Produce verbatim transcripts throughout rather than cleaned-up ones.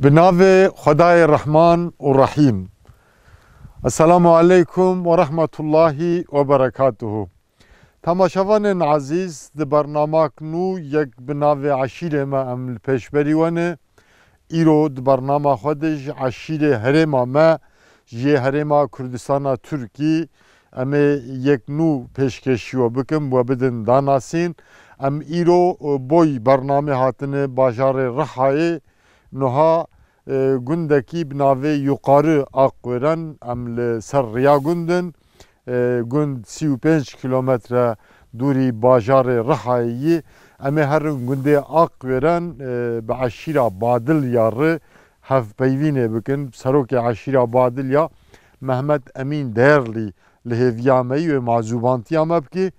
Bi navê Xwedayê Rehman û Rehîm. Esselamu aleykum ve rahmetullahi ve berekatuhu. Temaşevanên ezîz, di bernamak nû yek bi navê Eşîrê me em li pêşberî we ne. Îro di bernama xwe de ji eşîrê herêma me, ji yê herêma Kurdistana Tirkî, em ê yek nû pêşkêşî we bikin, we bidin danasîn. Em îro, e, boy bernamê hatine bajarê Rihayê, niha, e, gundekî bi navê Yuqarı Akwêren, em li ser riya gund in. E, gund sî û pênc kîlometre dûrî bajarê Rihayê yî. Em ê herin gundê Akwêren, e, bi eşîra Badilya re hevpeyvînê bikin. Serokê eşîra Badilya Mehmet Emîn Değerli li hêviya me yî wê mazûbantiya me bikî.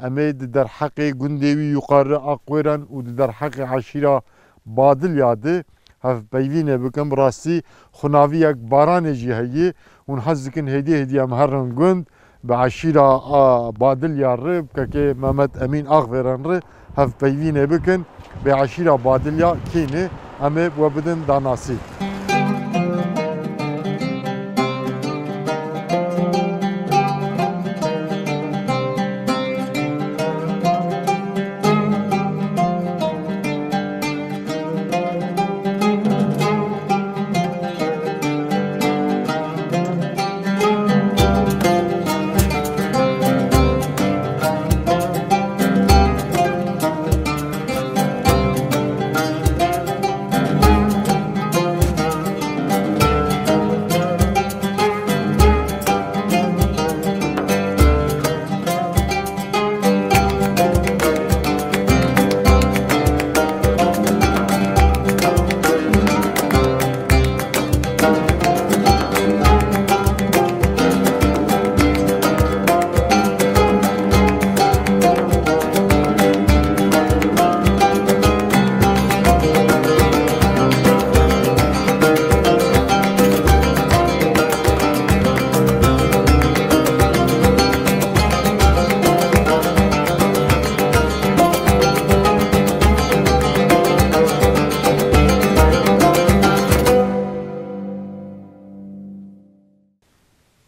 Em ê di derheqê gundê wî Yuqarı Akwêren û di derheqê eşîra Badilya de hevpeyvînê bikin. Bi rastî xunaviyek baranê jî heyî. Hûn hez dikin hêdî hêdî em herin gund, bi eşîra a Badilya re, bi kekê Mehmet Emîn Axvêren re hevpeyvînê bikin. Bê eşîra Badilya kî ne, em ê we bidin danasî.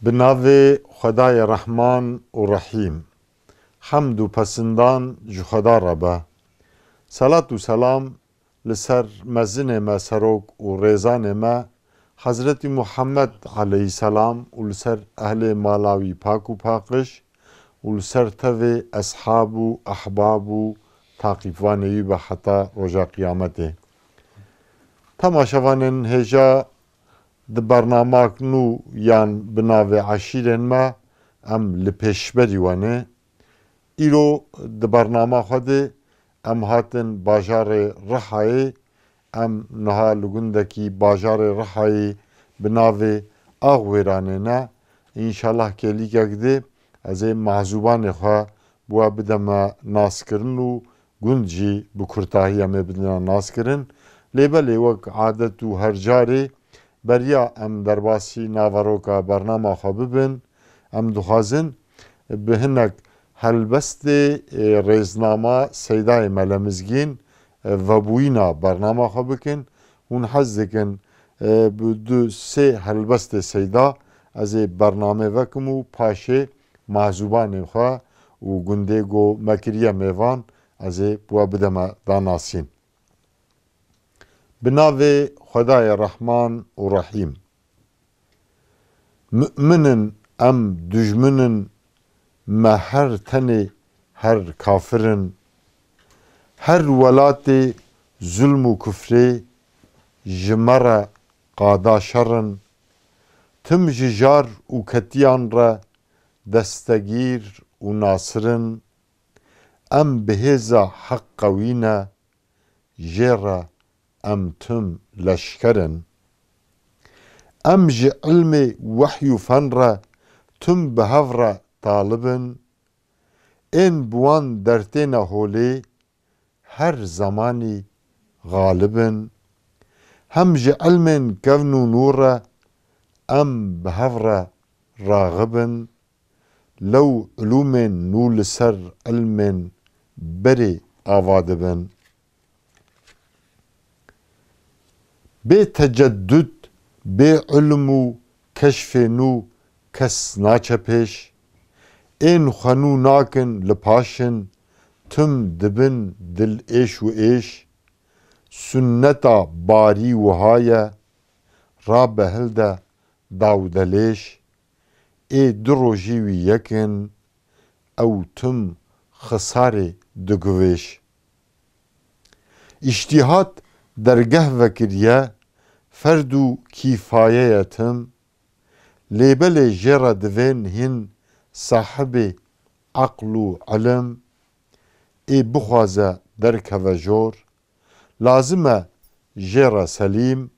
Bi navê Xwedayê Rehman û Rehîm. Hemd û pesindan ji Xweda re be. Selat û selam li ser mezinê me, serok û rêzanê me Hezretî Muhammed aleyhisselam û li ser ehlê mala wî pak û paqij û li ser tevê eshab û ehbab û taqîbvanê wî be heta roja qiyametê. Temaşevanên hêja, di bernamak nû yan bi navê Eşîrên me em li pêşberî we ne. Îro di bernama xwe de em hatin bajarê Rihayê. Em niha li gundekî bajarê Rihayê bi navê Axwêranê ne. Înşallah kêlîkek dê ez ê mehzûbanê xwe bi we bideme naskirin û gund jî bi kurtahî em ê bidine naskirin. Lê belê wek adet û her carê beriya em derbasî naveroka bernama xwe bibin, em dixwazin bi hinek helbestê, e, rêznama Seydayê Mele Mizgîn, e, vebûyîna bernama xwe bikin. Hûn hez dikin, e, bi du sê helbestê Seyda ez ê bernamê vekim û paşê mazûbanê xwe û gundê go me kiriye mêvan ez ê bi we bideme danasîn. Bi navê Xwedayê Rehman û Rehîm. Mu'min in em, dujmin in me, her tenê her kafir in. Her welatê zulm û kufrê ji me re qada şer in. Tim ji jar û ketiyan re destegîr û nasir in. Em bi hêza Heq qewî ne, jê re em tim leşker in. Em ji ilmê wehy û fen re tim bi hev re talib in. Ên bi wan dertêne holê her zemanî xalib in. Hem ji ilmên kevn û nû re em bi hev re raxib in. Lew ilûmên nû li ser ilmên berê ava dibin. Bê teceddud, bê ilm û keşfê nû kes naçe pêş. Ên xwe nû nakin li paş in, tim dibin dil êş û êş. Sunneta barî wiha ye, rabe hilde dawdelêş. Ê du rojî wî yek in, ew tim xisarê diguvêş. Îştîhat dergeh vekiriye, ferd û kîfaye ye tim. Lê belê jê re divên hîn sahibê eql û ilim, ê bixwaze derkeve jor. Lazim e jê re selîm,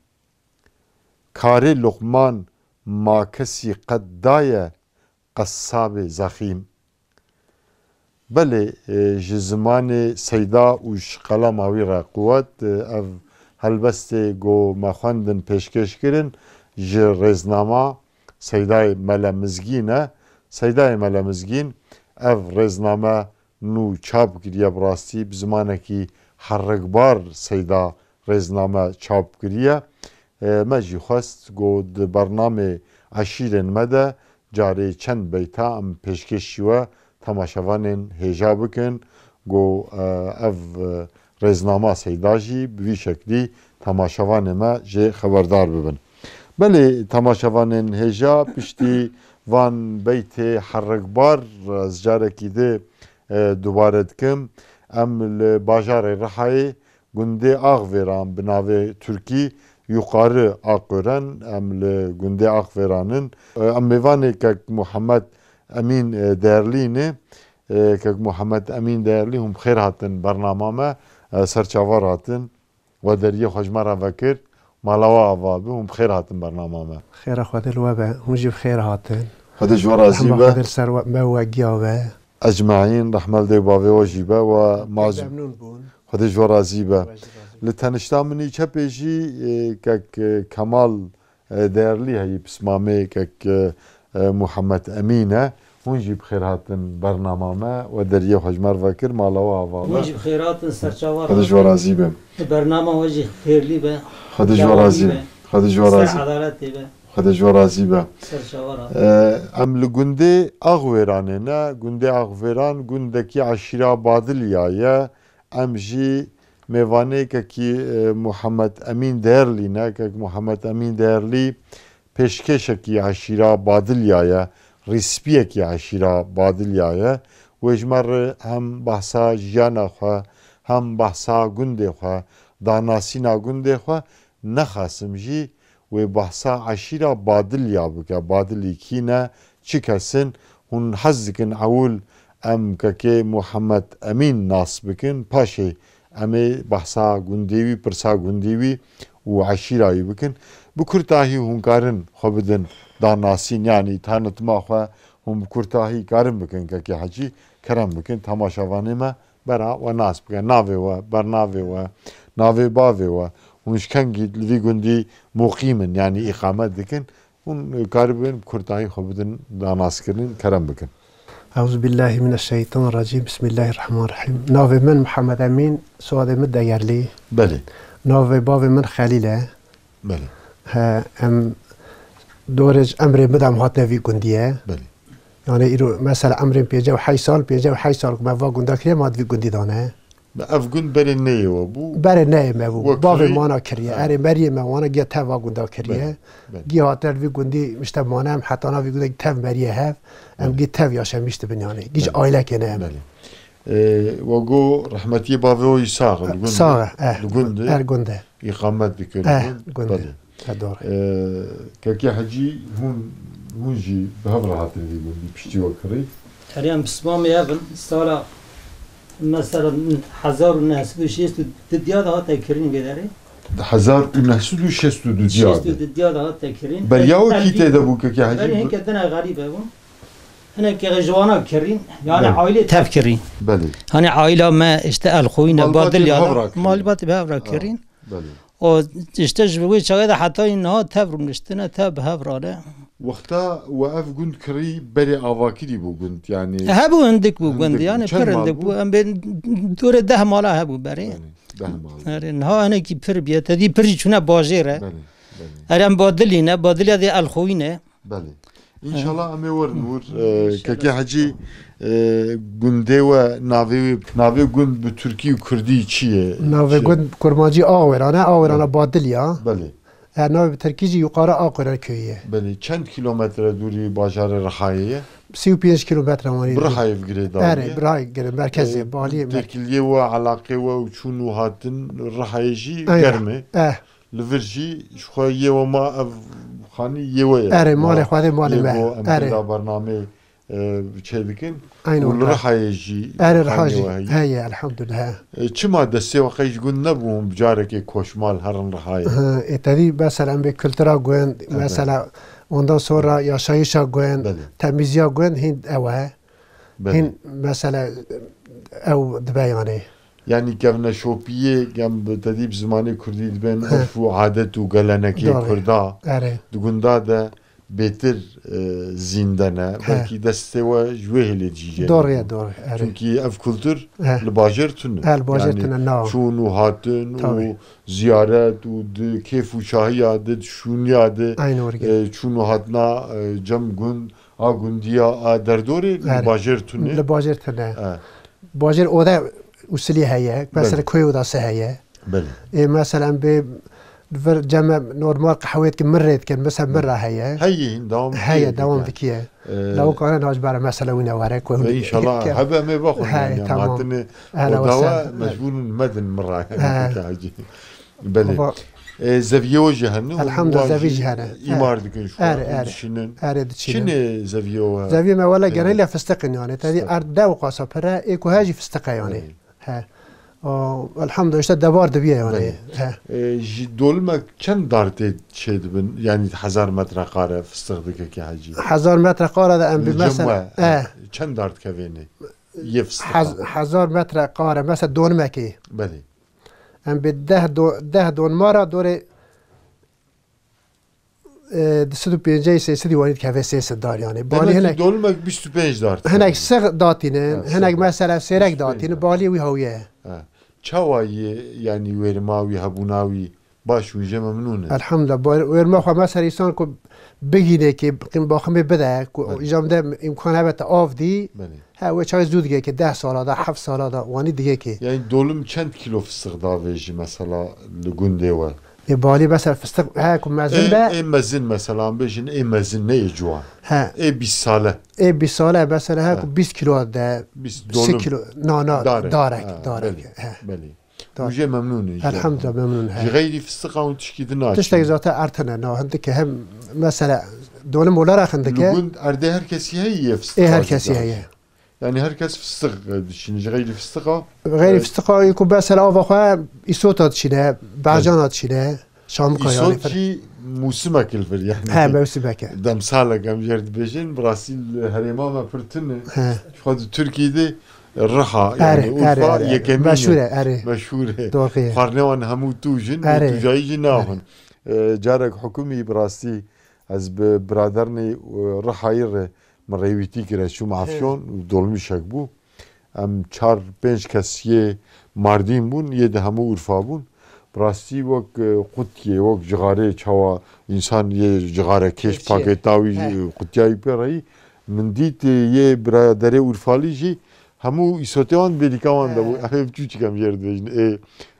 karê Luqman ma kesî qet daye qessabê zexîm. Belê, e, ji zimanê Seyda û ji qelema wî re quwet, e, ev helbestê ku me xwendin pêşkêş kirin ji rêznama Seydayê Mele Mizgîn e. Seydayê Mele Mizgîn ev rêzname nû çap kiriye, bi rastî bi zimanekî herikbar Seyda rêzname çap kiriye. E, me jî xwest ku di bernamê eşîrên me de carê çend beyta em pêşkêşî we temaşevanên hêja bikin ku, e, ev, e, rêznama Seyda jî bi vî şeklî temaşevanê me jê xeberdar bibin. Belê temaşevanên hêja, piştî van beytê herikbar ez carekî di, e, dubare dikim. Em li bajarê Rihayê gundê Axvêran bi navê Tirkî Yukarı Akören, em li gundê Axvêran in. E, em mêvanê kek Muhammed Emîn, e, Değerlî ne. E, kek Muhammed Emîn Değerlî, hûn bi xêr hatin bernama me, e, serçavar hatin. We deriyê xwe ji me re vekir, mala we ava bi, hûn bi xêr hatin bernama me. Xêra Xwedê li we be, hûn jî bi xêr hatin. Xwedê ji we razî be. Rehma Xwedê li ser we, me û we giya be. Ecmaîn, rehma li dê û bavê we jî be, we mazû. Memnûn bûn. Xwedê ji we razî be. We jî razî be. Li tenişta min î çepê jî, e, kek, e, Kemal, e, Değerlî heyî, pismamê kek, e, e, Muhammed Emîn e. Hûn jî bi xêr hatin bernama me. We deriyê xwe ji me re vekir, mala we ava be. Hûn jî bi xêr hatin, serçava. Xwedê ji we razî be. Bernama we jî xêrlî be. Xwedê ji we razî be. Xwedê ji we razî be. Ser edaletê be. Xwedê ji we razî be. Serçava. E, em li gundê Axvêranê ne. Gundê Axvêran gundekî eşîra Badilya ye. Em jî mêvanê kekî, e, Muhammed Emîn Değerlî ne. Kek Muhammed Emîn Değerlî pêşkêşekî eşîra Badilya ye, rîspiyekî eşîra Badilya ye. Wê ji me re hem behsa jiyana xwe, hem behsa gundê xwe, danasîna gundê xwe, nexasim jî wê behsa eşîra Badilya bike. Badilî kî ne, çi kes in? Hûn hez dikin ewil em kekê Muhammed Emîn nas bikin, paşê em ê behsa gundê wî, pirsa gundê wî û eşîra wî bikin. Bi kurtahî hûn karin xwe bidin danasîn, yanî tanitma xwe hûn bi kurtahî karin bikin, kekê Hecî, kerem bikin, temaşevanê me bera we nas bikin. Navê we, bernavê we, navê bavê we, hûn ji kengî li vî gundî muqîm in, yanî îqamet dikin, hûn karibin bi kurtahî xwe bidin danaskirin, kerem bikin. Eûzubillahimineşşeytanirracîm. Bismillahirrahmanirrahîm. Navê min Mihemed Emîn, soyadê min Degerlî. Belê. Navê bavê min Xelîl e. Belê. He, em dorê ji emrê min de em hatine vî gundî ye. Belê. Yani îro mesela emrên pêncî û heşt sal, pêncî û heşt sal ku me va gunda kiriye, me hat vî gundî dane. Ev gund berê neyê we bû? Berê neyê me bû. Bavê mana kiriye. He. Erê meriyê me wana giya tev va gunda kiriye. Belê, belê. Giya hater vî gundî işte mane em hetana vî gundî tev meriye hev. Em gî tev yaşamış dibin yani. Gî ji ailekê ne em. Belê. Ee, we go rehmetiyê bavê we yî sax e, li gund. Sax e, eh. Li gund e. Er gund e. Îqamet dikir. Eh, gund e. Belê. He, doğru. Ee, kekê Hecî, hûn, hûn jî bi hev re hatin vî gundî piştî we kirî? Erê em pismamê hev in. Sala mesela hezar û neh sed û şêst û didiya de hate kirin vê derê. Hezar û neh sed û şêst û didiya de. Şêst û didiya de hate kirin. Beriya we kî tê de bû kekê Hecî? Berê hinke dine xerîbe bûn. Hinekî ji wana kirîn, yani ailê tev kirîn. Belê. Hani aila me işte Elxoyîne, Badilya da. Malbatê bi hev re kirîn. Belê. O işte ji wê çaxê de heta niha tev rûniştine, tev bi hev re ne. Wexta we ev gund kirî berê avakirî bû gund, yani. Hebû hindik bû gund, yani pir hindik bû. Em bên dorê deh mala hebû berê. Belê. Behmal. Erê, niha hinekî pir bîye, te dî pir jî çûne bajêr e. Belê, belê. Erê, em Badilî ne, Badilî ya dê Elxoyî ne. Belê. Înşallah em ê werin wir. E, Kekê Hecî, e, gundê we navê wê, navê gund bi Tirkî û Kurdî çi ye? Navê Çi? gund Kurmancî Awêran e, Awêrana Belê. Badilî ya. Belê. E, navê bi Tirkî jî Yukarı Akwêran köyü ye. Belê. Çend kilometre dûrî bajarê Rihayê ye? Sî û pênc kilometre wanî. Bi Rihayê ve girêdayî ye? Erê, bi Rihayê girê, merkezê, E, baliyê, mer- têkiliyê we, eleqê we û çûn û hatin Rihayê jî Aynen. germ e. Eh. Li vir jî ji xwe yê we ma ev xanî yê we ye. Erê, malê Ma xwe dê malê yê me. Bo em Erê. pêda bernameyê, e, çê dikin. Aynen Û li öyle. Rihayê jî Erê, xanî Riha jî. we heye. Heye, elhamdülillah. E, çima destê we qey ji gund nebûn bi carekê koşmal herin Rihayê? Ha, e, tevî mesela em bê kultura gund, Evet. mesela ondan sonra yaşayışa gund, Belê. temizliğe gund hîn ew e. Belê. Hîn mesela ew dibe yani. Yani kevneşopiyê gem bi tedî bi zimanê kurdî dibên He. urf û adet û gelenekê Doğru. kurda Erê. di gunda de bêtir, e, zînde ne. He. Belkî destê we ji wê hêlê dî jê Doğru dikin. ya, doğru. Erê. Çunkî ev kultur He. li bajêr tune. He, li bajêr Yani tune, na. çûn û hatin Tabii. û ziyaret û di kêf û şahiya di, di şûniya di, Aynı orge. e, çûn û hatina, e, cem gund, a gundiya, a derdorê li Erê. bajêr tune. Li bajêr tune. E. Bajêr oda usulî heye, mesela Belê. koy odası heye. Belê. E, mesela bê vir cem normal qehwê dikin, mirê dikin, mesela mirra heye. Heye, dewam Heye, dikiye dewam pêke. dikiye. E, Lawik ane naj bara mesela wîne were, koy Ve wîne. înşallah Ke- hebe em ê vexwin, Heye, yani, tamam. matine Hele oda we wesen. mecbûr in medin mirra, yani, He. pêke hacî. Belê. Baba. E, zeviyê we jî hene û Elhamdülillah, wan zevî jî jî hene. îmar He. dikin ji xwe Erê, û erê. dişînin. Erê, diçînin. Çi ne zeviyê we? Zeviyê me wele He. genelî fistiq in yani. Tedî Fistiq. erd dew qasa pir e, ê ku he jî fistiq e yani. Belê. He. O, elhamdülillah işte devar dibiye yani. Belê. He. E, ji dolimek çend dar tê çê dibin? Yani hezar metrekare fistiq dike ki hacî? Hezar metrekare de em bi Li cem mesela, we, e. çend dar dikevêne? Yê fistiqa. Hez-, hezar metrekare, mesela donimekê. Belê. Em bi deh do-, deh donmara dorê, e, du sed û pêncî sê sed wanî dikeve sê sed dar yani. Balî Demek ki hinek, donimek bîst û pênc dar dikeve. hinek six datînin, Ha, hinek six. mesela sêrek Bîst û pênc datînin, dar. balî wî hawiye. Ha. Çawa yê, yani wêrima wî, hebûna wî baş û jê memnûn in? Elhamdülillah. Bar-, wêrima xwe mesela însan ku bigîne ki, qîm baximê bide, ku Belê. îcam de îmkan hebe te av dî, Belê. He, wê çay zû dige ki deh sala da, heft sala da, wanî dige ki. Yani dolim çend kilo fistiq davêjî mesela li gundê we? Ê balî mesela fistiq, he, ku mezin Ê, be. ê mezin mesela, em bêjin ê mezin ne ê ciwan? He. Ê bîst sale. Ê bîst sale mesela, he, He. ku bîst kilo de, Bîst sî dolim. kilo, na, na, Darek. darek, Ha, darek, belê, he. belê. Darek. Û jê memnûn in jê. Elhamdülillah, memnûn, he. Ji xeyrî fistiqa hûn tişkî din naçin. Tiştek zaten ertine, na, hindike hem mesela dolim olarak Li hindike. gund erdê her kesî heye yê fistiqa Ê, her kesî zazî? heye. Yani her kes fistiq, e, dişîne, ji xeyrî fistiqa, Xeyrî e, fistiqa, ku mesela ava xwe îsota dişîne, bercana dişîne, şamika yani. Îsot jî mûsimek li vir yani. He, mewsimeke. Demsalek em jê re dibêjin, bi rastî li herêma me pir tune. He. Ji xwe di Tirkî de Riha, Erê, yani erê, Urfa erê, erê. yekemîn e. Meşhûr e, erê. Meşhûr e. Doğru ye. Xwarinê wan hemû tûj in û Erê. tûjayî jî naxwin. Erê. E, carek hikûmî bi rastî ez bi biradernê, e, Rihayî re min rêwîtî kir, ez çûm He. Afyon û dolmîşek bû. Em çar pênc kes yê Mardîn bûn, yê di hemû Urfa bûn. Bi rastî wek, e, qutyê, wek cixarê, çawa însan yê cixarekêş Kêşiye. paketa wî, He. e, qutya wî pê reyî. Min dît, e, yê biraderê Urfalî jî hemû îsotê wan bêrîka wan de bû. He. Ev çûçik em jê re dibêjin. Ê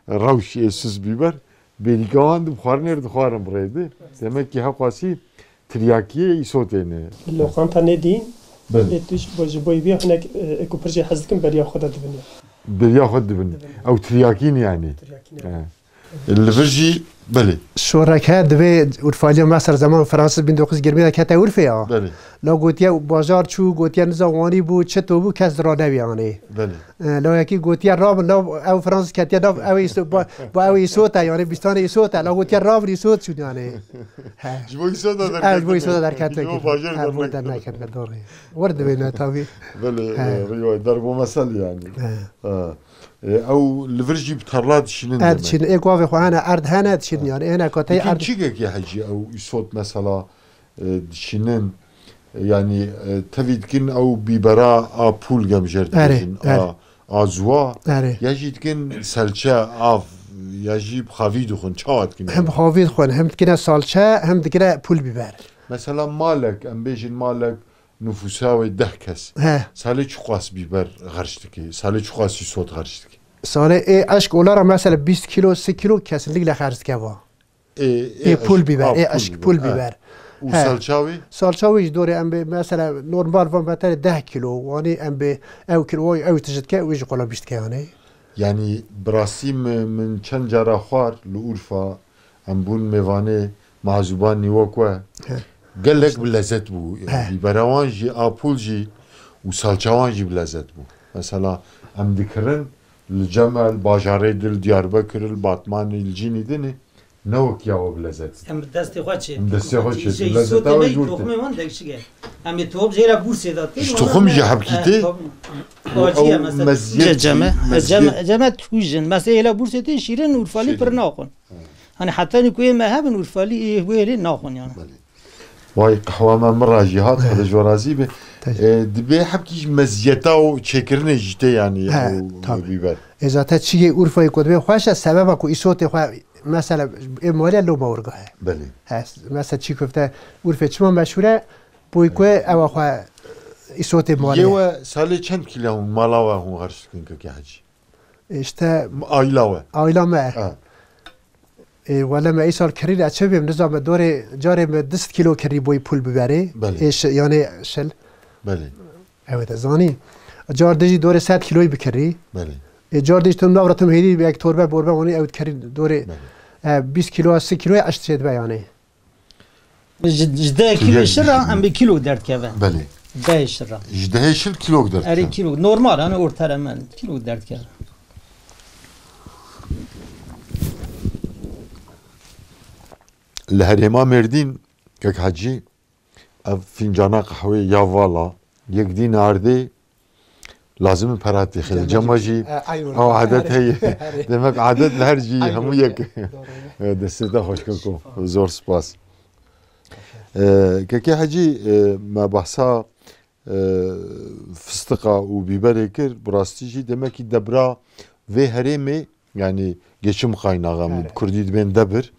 rewş, ê sus biber. Bêrîka wan di xwarinê re dixwarin bi rê de. Demek ki hewqasî tiryakiyê îsotê ne. Lokanta nedî, Belê. ê tu ji bo, ji bo vê hinek, e, ê ku pir jê hez dikin beriya xwe de dibin ya. Beriya xwe dibin. Dibin. Ew tiryakî ne yani. Tiryakî ne. He. Li vir jî, belê. Şorek he, divê Urfaliya mesela zaman Fransız bin dokuz yüz yirmi de kete Urfê ya. Belê. La gotiye bajar çû, gotiye niza wanî bû, çito bû, kes ranevî anê. Belê. E, la yekî gotiye rabin, nav ew Fransız ketiye nav ew îso-, ba-, ba ew îsot e, yani bîstanê îsot e. La gotiye rabin îsot çûn yani. He. Ji bo îsot da Ew ji bo derketine. îsot da derketine. Ji bo bajar He, bo derneketine. derneketine, doğru. Wer dibêne tabii. Belê, He. e, rêwa derbo mesel yani. He. Ha. E, ew li vir jî bi tarla dişînin Erd demek. çin, ê ku avê xwe hene, erd hene dişîn yani. Hene katey Dikin erd. çîkekê hecî ew îsot mesela, e, dişînin, e, yani, e, tevî dikin ew bîbera a pûl gem jê re Erê, dibêjin, erê. a, azuwa, Erê. ya jî dikin selçe, av, ya jî bi xavî dixwin, çawa dikin? Hem xavî dixwin, hem dikine salçe, hem dikine pul biber. Mesela malek, em bêjin malek nufûsa wê deh kes. He. Salê çiqas biber xerc dike? Salê çiqas îsot xerc dike? Salê ê eşk olara mesela bîst kilo, sî kilo kesinlikle xerc dike va. Ê, ê Ê pul eşk, biber, a, ê pul eşk biber, pul he. biber. Û He. salça wî? Salça wî jî dorê em bê, mesela normal van beterê deh kilo, wanî em bê ew kilo, ew tişt ke, wî jî qola bîst ke yanî. Yanî bi rastî min, min çend cara xwar li Urfa, em bûn mêvanê Mazûban Nîwok we. He. Gelek bi lezet bû. He. Bîbera wan jî, a pul jî û salça wan jî bi lezet bû. Mesela em dikirin li Cemel, bajarê dil, Diyarbekir, li Batmanî, li cînî dinê, ne wek ya we bi lezet. Em bi destê xwe çê Em destê xwe çê Ji lezeta îsotê we me jûr tê. Toxumê wan deşik e. Em ê toxum jê re Bursê de tê. Ji toxum jî hebkî tê? Acî ye mesela. Meziyet Ceme, jî, meziyet. Ceme, Ceme tûjin. Mesela êla Bursê tê şîrin Urfalî Şîrin. pir naxwin. Hani heta ni ku ê me hebin Urfalî ê wê lê naxwin yani. Belê. Vay qehwa me min ra jî hat, Xwedê ji we razî be. Te- E, dibê hebkî ji meziyeta û çêkirinê jî tê yanî He, ew tabii. bîber. E, zaten çiyê Urfayê ku dibê xweş e, sebeba ku îsotê xwe, mesela, ê maliye lo bawergah e. Belê. He, mesela çî köfte Urfê çima meşhur e? Boy ku ewa xwe îsotê maliye. Yê we salê çend kîle hûn mala we hûn xerç dikin kekê Hecî? E, işte Aila we? Aila me. Ha. Ê, wele me îsal kirî re çi bêm, nizam me dorê carê me du sed kîlo kirî boy pul biberê. Belê. Ê, şi-, yanê şil. Belê. Evet, zanî. Car dijî dorê sed kîloyî bikirî. Belê. Ê, car dijî tim navra tim hêdî bi ek torbe borbe wanî ew kirî dorê, Belê. e, bîst kîlo, sî kîloyê eşt çê dibe yanî. Ji, ji deh kîlo şira em bi kîlo derdkeve. Belê. Deh şira. Ji dehê şil kîlok derdikin. Erê kîlo. Normal, hani ortalama kîlo derdkeve. Li herêma Mêrdîn, kek Hecî, ev fincana qehwê ya vala, yek dînardê, lazim in pera têxê. Cema jî, e, ew adet heye. Demek adet li her cî hemû yek. Doğru. E, destê te xweş keko. Zor spas. E, kekê Hecî, e, me behsa, e, fistiqa û bîberê kir, bi rastî jî demekî debra vê herêmê, yanî geçim kaynağı em bi kurdî dibên debir,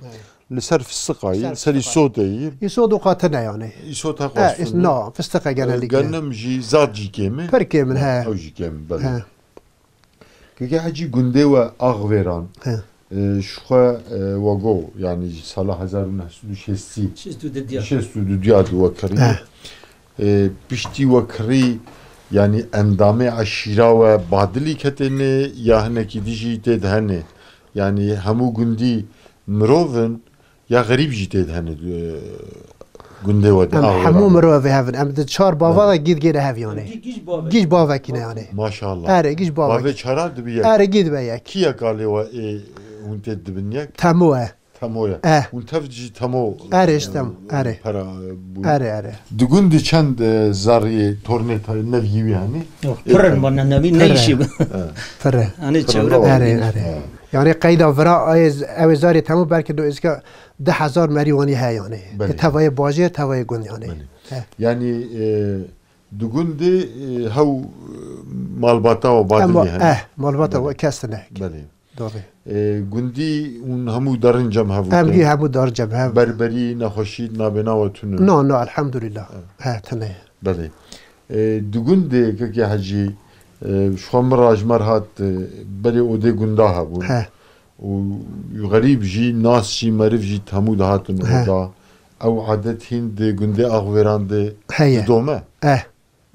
li ser fistiqa yî, li ser îsotê yî. Îsot û qatine yanî. Îsot heqas. E, na, fistiqa genellikle. Genim jî zad jî kêm e. Pir kêm in, he. Ew jî kêm in, belê. He. Keke Hecî gundê we Axvêran, He. e, ji xwe, e, we got, yanî ji sala hezar û neh sed û şêstî, Şêst û du diya. şêst û du diya di we kirî. He. E, piştî we kirî, yanî endamê eşîra we badilî ketêne ya hinekî dijî tê de hene? Yanî hemû gundî mirov in, Ya xerîb jî tê de hene, e, gundê we de. Em hemû mirov hevin. Em di çar bava de gît gêne hev yanê. Gî-, gîj bavek. Gîj bavekî ne yanê. Maşallah. Erê, gîj bavek. Bavê çara dibi yek. Erê, gî dibe yek. Kî ye kalê we ê hûn tê dibin yek? Temo e. Temo ye. Eh. Hûn tev jî temo, Erê, e, işte, erê. pera, e, bûn. Erê, erê. Di gundî çend, e, zariyê tornê te-, neviyî wî henî? Yok, Ê, pir in, pir. bana nevi, ne Pir e. işi bu? Pir e. Hani Pir çevre ne var? Erê, erê. Ha. Yani qeyda vira, ay, ew ê zarê temû belkî do êzika du hezar merî wanî heye yani. Belê. Di tevayê bajêr, tevayê gund yani. Belê. He. Yani, e, di gundê, e, hew, e, malbata we badilî Ama, hene. eh, malbata Belê. we kes ne. Belê. Doğru. E, gundî hûn hemû derin cem hev Em bû. gî hemû derin cem hev. Berberî, nexweşî nabêna we tune. No, no, elhamdülillah. He. He, tune. Belê. E, di gundê kekê Hecî, e, ji xwe min ra ji me re hat, e, berê odê gunda hebûn. He. Û xerîb jî, nas jî, meriv jî temû dihatin He. oda. Ew adet hîn di gundê Axvêran de Heye. didome. Eh,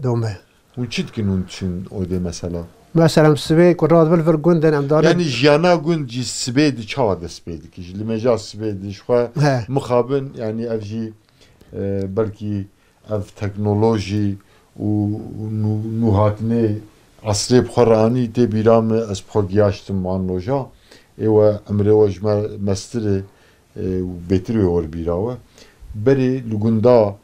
dome. Hûn çi dikin hûn diçin odê mesela? Mesela em sibê ku radibin vir gundin em darin. Yani jiyana gund jî sibê di çawa dest pê dike? Ji limêja sibê di ji xwe He. mixabin, yani ev jî, e, belkî ev teknolojî û nû-, nûhatnê esrê bi xwe re anî tê bîra min, ez bi xwe giyaştim wan loja. Ê we emrê we ji me mestir e, e, û bêtir wê wer bîra we. Berê li gunda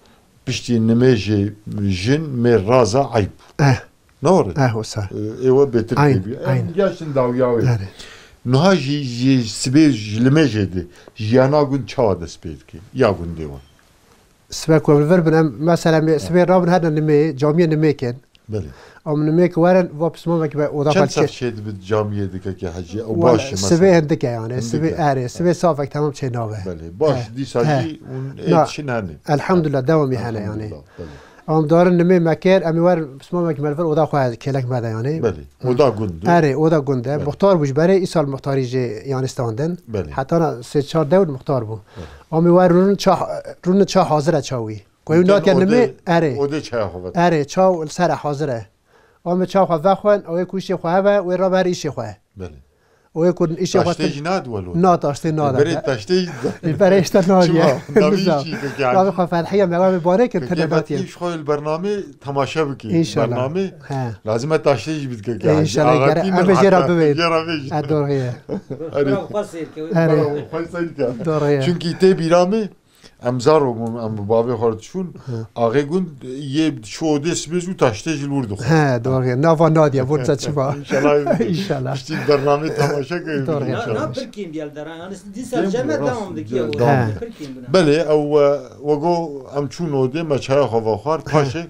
piştî nimêjê jin mêr raza eyb. Eh. Ne were? Eh, wisa. E, ê we bêtir Aynen, tê bî. Em aynen. giyaştin dawiya wê. Erê. Niha jî, jî sibê ji limêjê di. Jiyana gund çawa dest pê dike? Ya gundê wan. Sibe ku em li vir bin, em, mesela, em sibê rabin herne nimê, camiyê nimê kin. Belê. Em nimêk werin, va pismamekî be oda Çend xwe sef çê- çêdibit camiyê dike ki hecî? Ew Wala, baş e, sibê mesela. Hindike yani, Hindike. Sibê, erê, sibê safek tamam çê nabe. Belê, baş, He, dîsa he. Jî hûn ê Na, diçin hene. Elhamdulillah, dewamî hene yani. Elhamdulillah, belê. Em darin nimê me kir, em ê werin pismamekî me li vir oda xwe kêlek me de yani. Belê, oda gund e. Erê, oda gund e. Belê. Muxtar bû ji berê, îsal muxtarî jê yani standin. Belê. Hetana sê çar dewr muxtar bû. Belê. Em ê werin rûnin ça, rûnin ça hazir e çawî. Ku ew Û natiye ten nimê, odê, erê. Odê çaya xwe vete. Erê, çaw li ser e hazir e. Em ê çaw xwe vexwin, ew ê ku îşê xwe hebe, wê rabe her îşê xwe. Belê. Ew ê ku îşê xwe Taştê jî nadiwe lo. Na, taştê nade. Berê taştê jî da. Ê, berê işte nadiye. Çima? Navê Nizam. Çî keke Navê Hacî? Xwe Ferhiye, me wê barê kir Keke tine Betî natiye. Ji xwe li bernamê temaşe bikî. İnşallah. Bernamê He. lazim e taştê jî bidike ki Hacî. İnşallah, Axetî gere-, min em ê jê re heta bibên. Jê re bêjin. E, doğru ye. Erê. Bira xwe sêr ke. Erê. Bira xwe sêr ke. Doğru ye. Çünkü tê bîra me Em zaro bûn, em bi bavê xwe re diçûn. Hı. Axê gund yê çû odê sibê zû taştê ji li wir dixwe. He, doğru. Nava nadiye, vur çima. İnşallah. İnşallah. Piştî bernamê temaşe kirin. Doğru. Na, inşallah. Na, pirkîn bî el deran. Yani dîsa Kêm ceme bû, devam rast, dikiye de-, o. Devam He. Pirkîn bûne. Belê, ew, e, wego em çûn odê, me çaya xwe vexwar, paşê.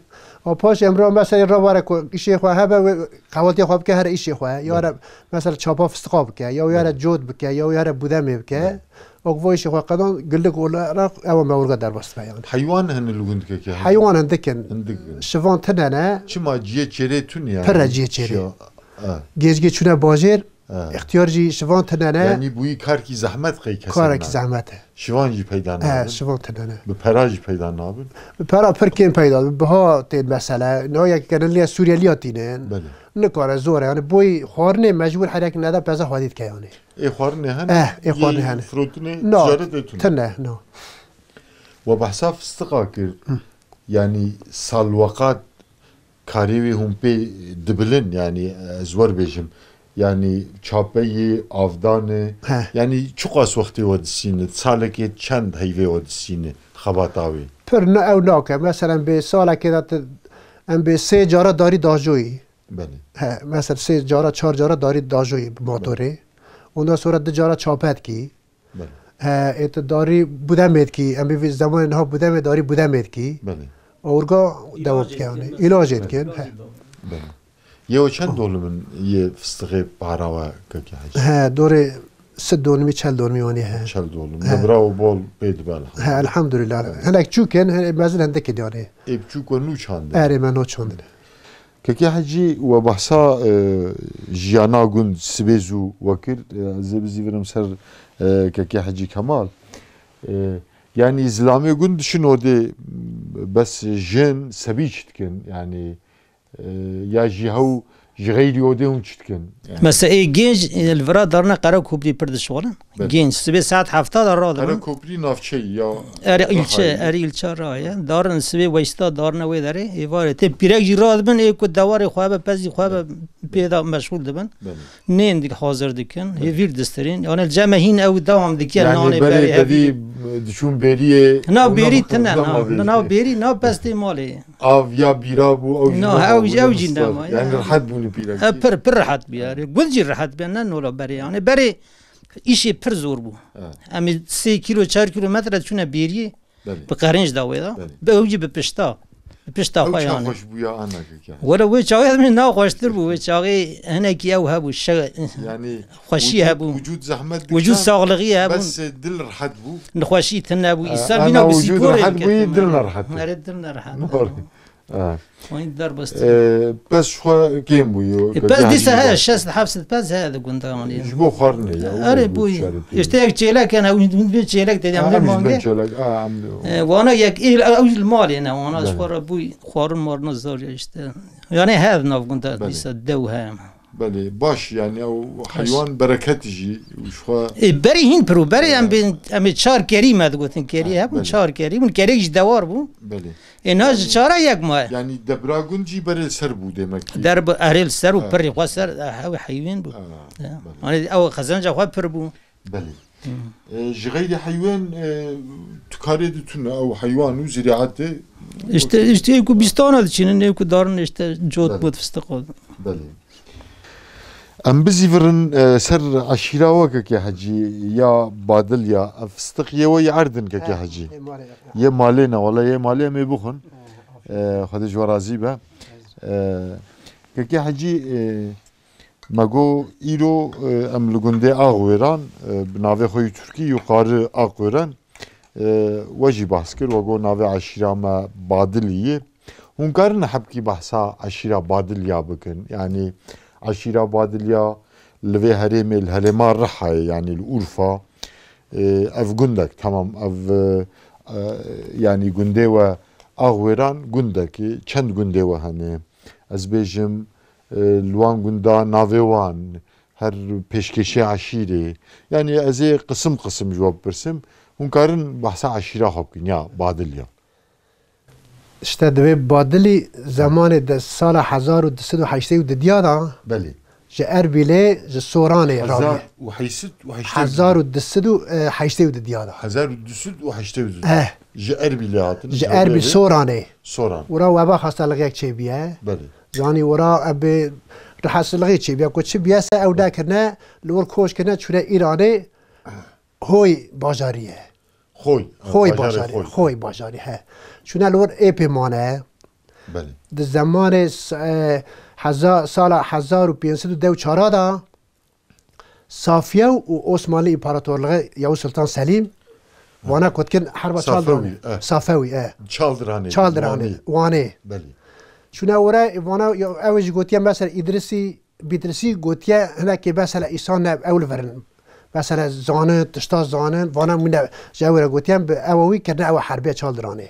O paşê em ra mesela ra were ku îşê xwe hebe, wê qehwetiya xwe bike, here îşê xwe. Ya Belê. re mesela çapa fistiqa bike, ya were Belê. cot bike, ya were budemê bike. Belê. Wek vo îşê xwe qedan, gillik olarak ew me urga derbas dibe yani. Heywan hene li gund keke hene? Heywan hindik in. Hindik in. Şivan tine ne. Çima ciyê çêrê tune yani? Pir e ciyê çêrê. Şiya-, ha. Gêzgê çûne bajêr, Ha. ixtiyar jî şivan tine ne. Yani bûyî karkî zehmet qey kesin Karekî ne. zehmet e. Şivan jî peyda He, nabin. şivan tine ne. Bi pera jî peyda nabin. Bi pera pir kêm peyda, bi biha tên mesele. Niha yek geneliye Suriyeliya tînin. Belê. Nikare zor e. Yani boy xwarinê mecbur her yek neda peza xwedî dike yani. Ê xwarinê hene? Eh, ê xwarinê Yê hene. firotinê No, ticaretê tune. tune, no. We behsa fistiqa kir. Hı. Yani salweqat karê wê hûn pê dibilin, yani ez wer bêjim. Yani çapeyê, avdanê, He. yani çiqas wextê we disînit, salekê çend heyvê we disînit, xebata wê? Pir ne ew nake. Mesela bê salekê de tu, em bê sê cara darî dajoyî. Belê. He, mesela sê cara, çar cara darî dajoyî bi motorê. Ondan sonra di cara çape dikî. Belê. He, ê tu darî budemê dikî. Em bê vî zemanê niha budemê darî budemê dikî. Belê. Orga devam dike yani. Îlacê dikin. He. Belê. Yê we çend dolim in yê fistixê para we keke Hecî? He, dorê sed dolimî, çel dolimî wanî he. Çel dolim. He. Debra û bol pê dibe elhamdulillah. He, elhamdulillah. Hinek çûk in, he, mezin hindikê diyarê. Ê biçûk we nû çandin? Erê, me nû çandin. Kekê Hecî, we behsa, e, jiyana gund sibê zû we kir. E, ez ê bizîvirim ser, e, Kekê Hecî Kemal. E, yanî zilamê gund diçin odê, bes jin sebî çi dikin? Yanî, e, ya jî hew ji xeyrî odê hûn çi dikin? Yani. Mesela ê gênc, e, li vira darine Qerekoplî pir dişixulin. Belê. Gênc sibê saet hefta de radibin. Qerekoplî navçeyî ya Erê ilçe, Rihayê. Erê ilçe Rihayê. Darin sibê weysta darine wê derê. Êvarê tê pîrek jî radibin, ê ku dewarê xwe be, pezî xwe be, pê de meşxûl dibin. Belê. Nên dik hazir dikin. Belê. Hê vîr distirîn. Yani cem e hîn ew devam dike, Yani nanê berê berê hevî. tevî diçûn bêriyê, Na ew bêrî nav-, tine, nav na, avê. na bêrî, na pestê malê. Av ya bîra bû, ew jî Na, nav ew, avê, ew ne jî mistar. nema, Yani ya. rehet bûne pîrek E, jî. pir, pir rehet bû yani. Gund jî rehet bû, ne nola berê yani. Berê Îşê pir zor bû. Evet. Em ê sê kîlo, çar kîlometre çûne bêriyê, Belê. bi qerinc da wê da. Belê. Bi ew jî bi pişta. Bi pişta Ew xwe çax yani. xweş bûya ana keke. Were wê çaxê min na xweştir bû. Wê çaxê hinekî ew hebû, şe-, Yani xweşî wicûd, hebû. wicûd zehmet Wicûd dikşand, saxlixî hebû. bes dil rehet bû. Nexweşî tune bû. Ee, Îsal ana bîna bi wicûd sîkorê rehet bûyî, diketin. dil ne rehet bû. Erê, dil ne rehet. Doğru. Ha. Wayî derbas Ee, pez ji xwe kêm bûyo. E, Keke pez dîsa Hecî heye, baş. şest heft pez heye di gunda anî. Ji bo xwarinê ya, Erê, o bûyî. ticaretê. Îşte yek çêlek hene, hûn, hûn vê çêlek de, Ha, em em ji vê bin mangê. çêlek, ha, em de. E, wana yek, ê, ew ji li malê ne, wana ji Belê. xwe re bûyî, xwarin marina zor ya işte. Yani he di nav gunda Belê. dîsa dew heye. Belê, baş, yani ew Baş. heywan bereket jî, û ji xwe E, berî hîn pir bû, berî em He. bên, em ê çar kerî me digotin, kerî Ha, hebûn, belê. çar kerî bûn, kerek jî dewar bû. Belê. E, na ji Yani, çara yek maye. yani debra gund jî berê ser bû demek ki. Der bi erê li ser û Ha. pirî xwe ser, e, ew heywan bû. Ha, Ya. belê. Hani ew xezenca xwe pir bû. Belê. Hı. E, ji xeyrî heywan, e, tu karê di tune ew heywan û ziraetê. İşte, işte, ê ku bîstana diçînin, ê ku darin, işte, cot Belê. bot, fıstık o. Belê. Em bizîvirin, e, ser eşîra we keke Hecî ya Badil ya. Ev fistiq yê we yê erdin keke He, Hecî. yê malê, ya. Yê malê ne, wele yê malê em ê bixwin. He, E, Xwedê ji we razî be. E, Kekê Hecî, e, me got îro, e, em li gundê Axwêran, e, bi navê xwe yî Tirkî Yukarı Akveren, e, we jî behs kir, we got navê eşîra me Badilî ye. Hûn karin hebkî behsa eşîra Badilya bikin? Yanî eşîra Badilya li vê herêmê, li herêma Riha ye, yanî li Urfa. E, ev gundek, temam, ev, e, e, yanî gundê we Axwêran gundek e, çend gundê we hene? Ez bêjim, e, li wan gunda navê wan, her pêşkêşê eşîrê. Yanî ez ê qisim qisim ji we bipirsim. Hûn karin behsa eşîra xwe bikin, ya Badilya? İşte divê Badilî zemanê de sala hezar û du sed û heştê û didiya da Belê. Ji Erbîlê, ji Soranê Hezar rabî. û heşt sed û heştê û du. Hezar û du sed û heştê û didiya da. Hezar û du sed û heştê û du. Eh. Ji Erbîlê hatin, Ji ji Erbîl Hewlêrê. Soranê. Soran. Û ra weba hastalık yek çêbiye. Belê. Zanî û ra ebi rahatsızlığı çêbiye. Ku çi biyese ew nekirine, li wir koç kirine, çûne Îranê, Hoy bajarî ye. Xoy. Xoy Bajarê bajarî. Xoy. Xoy bajarî, he. Çûne li wir êpê mane. Belê. Di zemanê s-, e, heza-, sala hezar û pênc sed û deh û çar da Safiyew û Osmanlı İmparatorluğu Yavuz Sultan Selim Ha. wana kotkin herba Safewî, Çaldiranê. eh. Safewî, e. Çaldiranê, Çaldiranê, Wanê. Wanê. Belê. Çûne ora, vana, ya, ew jî gotiye, mesela, Îdrisî Bîdrisî gotiye, hinekî mesela îsan ne ew li vir in. Mesela zanin, tişta zanin, vana min ne, ji ew re gotiye, bi ew wî kirine ew herbiya Çaldiranê.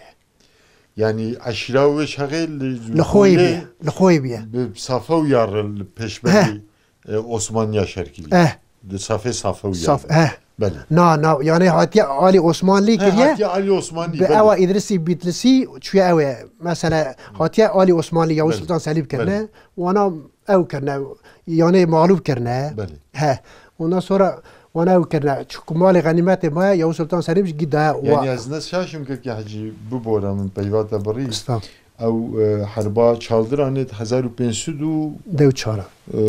Yanî eşîra wê çaxê li Li xwe bûye, bîye, li xwe bîye. Bi Safewîya re li pêşberî, Heh. e, Osmaniya şer kiriye. Eh. Di safê Safewîya Saf-, re. eh. Belê. Na, na, yanî hatiye alî Osmanlî He, kiriye. hatiye alî Osmanlî, Bi belê. ewa Îdrisî Bîtlisî çûye ew ê. Mesela hatiye alî Osmanlî, Yavuz Belê. Sultan Selim kirine. Belê. Wana ew kirine, yanî mağlup kirine. Belê. He. Ondan sonra wana ew kirine. Çi ku malê xenîmetê maye, Yavuz Sultan Selim jî gî daye wa- Yanî ez ne şaşim kekê Hecî, bibore min peyva te birî. Estağfurullah. Ew, e, herba Çaldiranê di hezar û pênc sed û Deh û çar. e,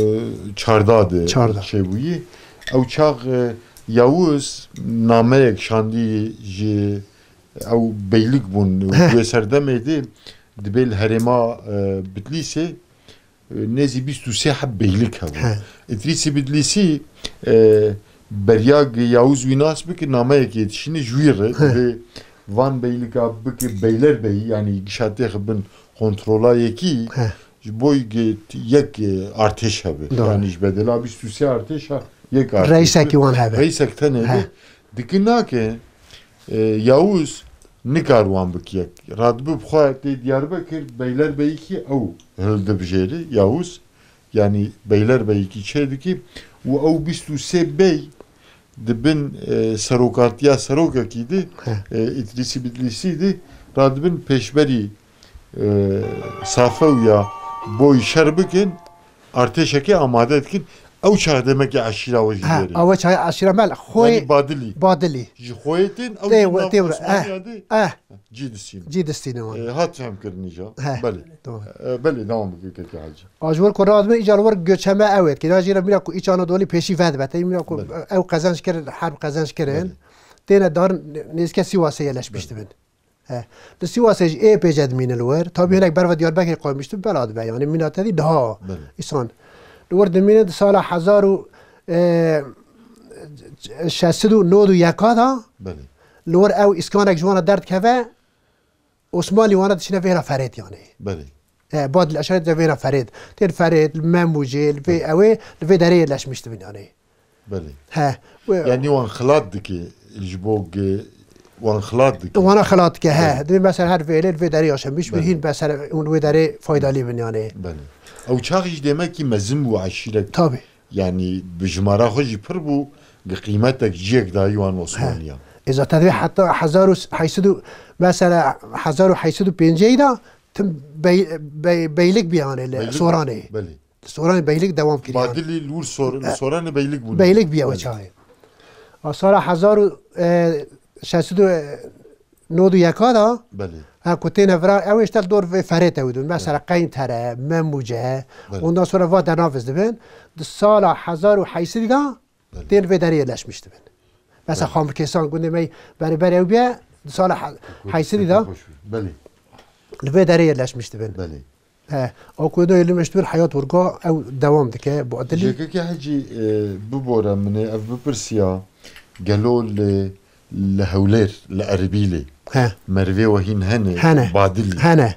çarda de Çarda. çêbûyî. Ew çax, e, Yavuz nameyek şandî ji ew beylik bûn. Heh. Wê serdemê de dibê li herêma, e, Bitlîsê, e, nêzî bîst û sê heb beylik hebû. He. Îdrîsî Bitlîsî, e, beriya ge Yavuz wî nas bike, nameyekê dişîne ji wî re, He. divê van beylika bike beylerbeyî, yanî gişa têxe bin kontrola yekî, He. ji bo ge yek, e, artêş hebe. Doğru. Yanî ji bedela bîst û sê artêşa yek artêş Reisekî be. wan hebe. Reisek tenê He. be. Dike nake, e, Yavuz nikar wan bike yek. Radibe bi xwe tê Diyarbekir, beylerbeyîkî ew hildibijêre, Yavuz. Yanî beylerbeyîkî çêdikî û ew bîst û sê bey di bin, e, serokatiya serokekî de, He. e, Îdrîsî Bidlîsî de radibin pêşberî, e, Safewîya boyî şer bikin, artêşekê amade dikin. Ew çax demekî eşîra we jî Ha, lêrê. ew çax eşîra me li xwe Yanî Badilî. Badilî. Ji xwe tên ew Tê jî we, nav tê we, Osmaniya eh, de eh. cî distîn. Cî distîne wan. E, hat fehmkirinî ja. He. Belê. Tamam. E, belê, devam bike kekê Hecî. A ji wir ku radibin, îcar wir göçeme ew êt. Kêna jî re mîna ku Îç Anadolî pêşî vedibe. Tê mîna ku Belê. ew qezenç kirin, herb qezenç kirin. Belê. Têne dar nêzîke Sîwasê yerleşmiş Belê. dibin. He. Li Sîwasê jî ê pêce dimîne li wir. Tabî hinek berve Diyarbekirê qoymiş dibin, bela dibe. Yanî mîna te dî daha Belê. îsan. Li wir dimîne di sala hezar û, e, şeş sed û nod û yeka da Belê. li wir ew îskanek ji wan re derdikeve, Osmanlî wana diçine vêra Ferêt yanî. Belê. E, Badil Eşaret de vêra Ferêt. Tên Ferêt, li Memûcê, li vê Belê. ewê, li vê derê yerleşmiş dibin yanî. Belê. He. We- Yanî wan xilat dike, ji bo ge wan xilat dike. Wana xilat dike, he. Belê. Dibê mesela her vêlê li vê derê yaşamiş bin, Belê. hîn mesela hûn wê derê faydalî bin yanî. Belê. Ew çax jî demekî mezin bû eşîrek. Tabii. Yanî bi jimara xwe jî pir bû, bi qîmetek ciyek dayî wan Osmaniya. He. E, zaten divê heta hezar û heyt sed û, mesela hezar û heyt sed û pêncî da tim bey-, bey-, beylik bî yanî li Beylik, Soranê. belê. Soranê beylik devam kiriye. Badilî li wir Sor-, li E, Soranê beylik bûne. beylik bîye o Belê. çaxê. A sala hezar û, e, şeş sed û nod û yeka da, Belê. ha, ku têne vira, ew ê işte dor vê Ferêt ew dibin. Mesela Belê. Qeyntere, Memûce, Belê. ondan sonra va dernaviz dibin. Di sala hezar û heyt sed da Belê. tên vê derê yerleşmiş dibin. Mesela Belê. Xamrkêsan gundê me berê berê ew bîye, di sala he-, heyt sed da Belê. li vê derê yerleşmiş dibin. Belê. He, o ku do li meştûr heyat wirga ew dewam dike, bi adilî. Jekekê Hecî, e, bibore min ê ev bipirsiya, gelo li, li Hewlêr, li Erbîlê, He. merivê we hîn hene, Hene. badilî. Hene.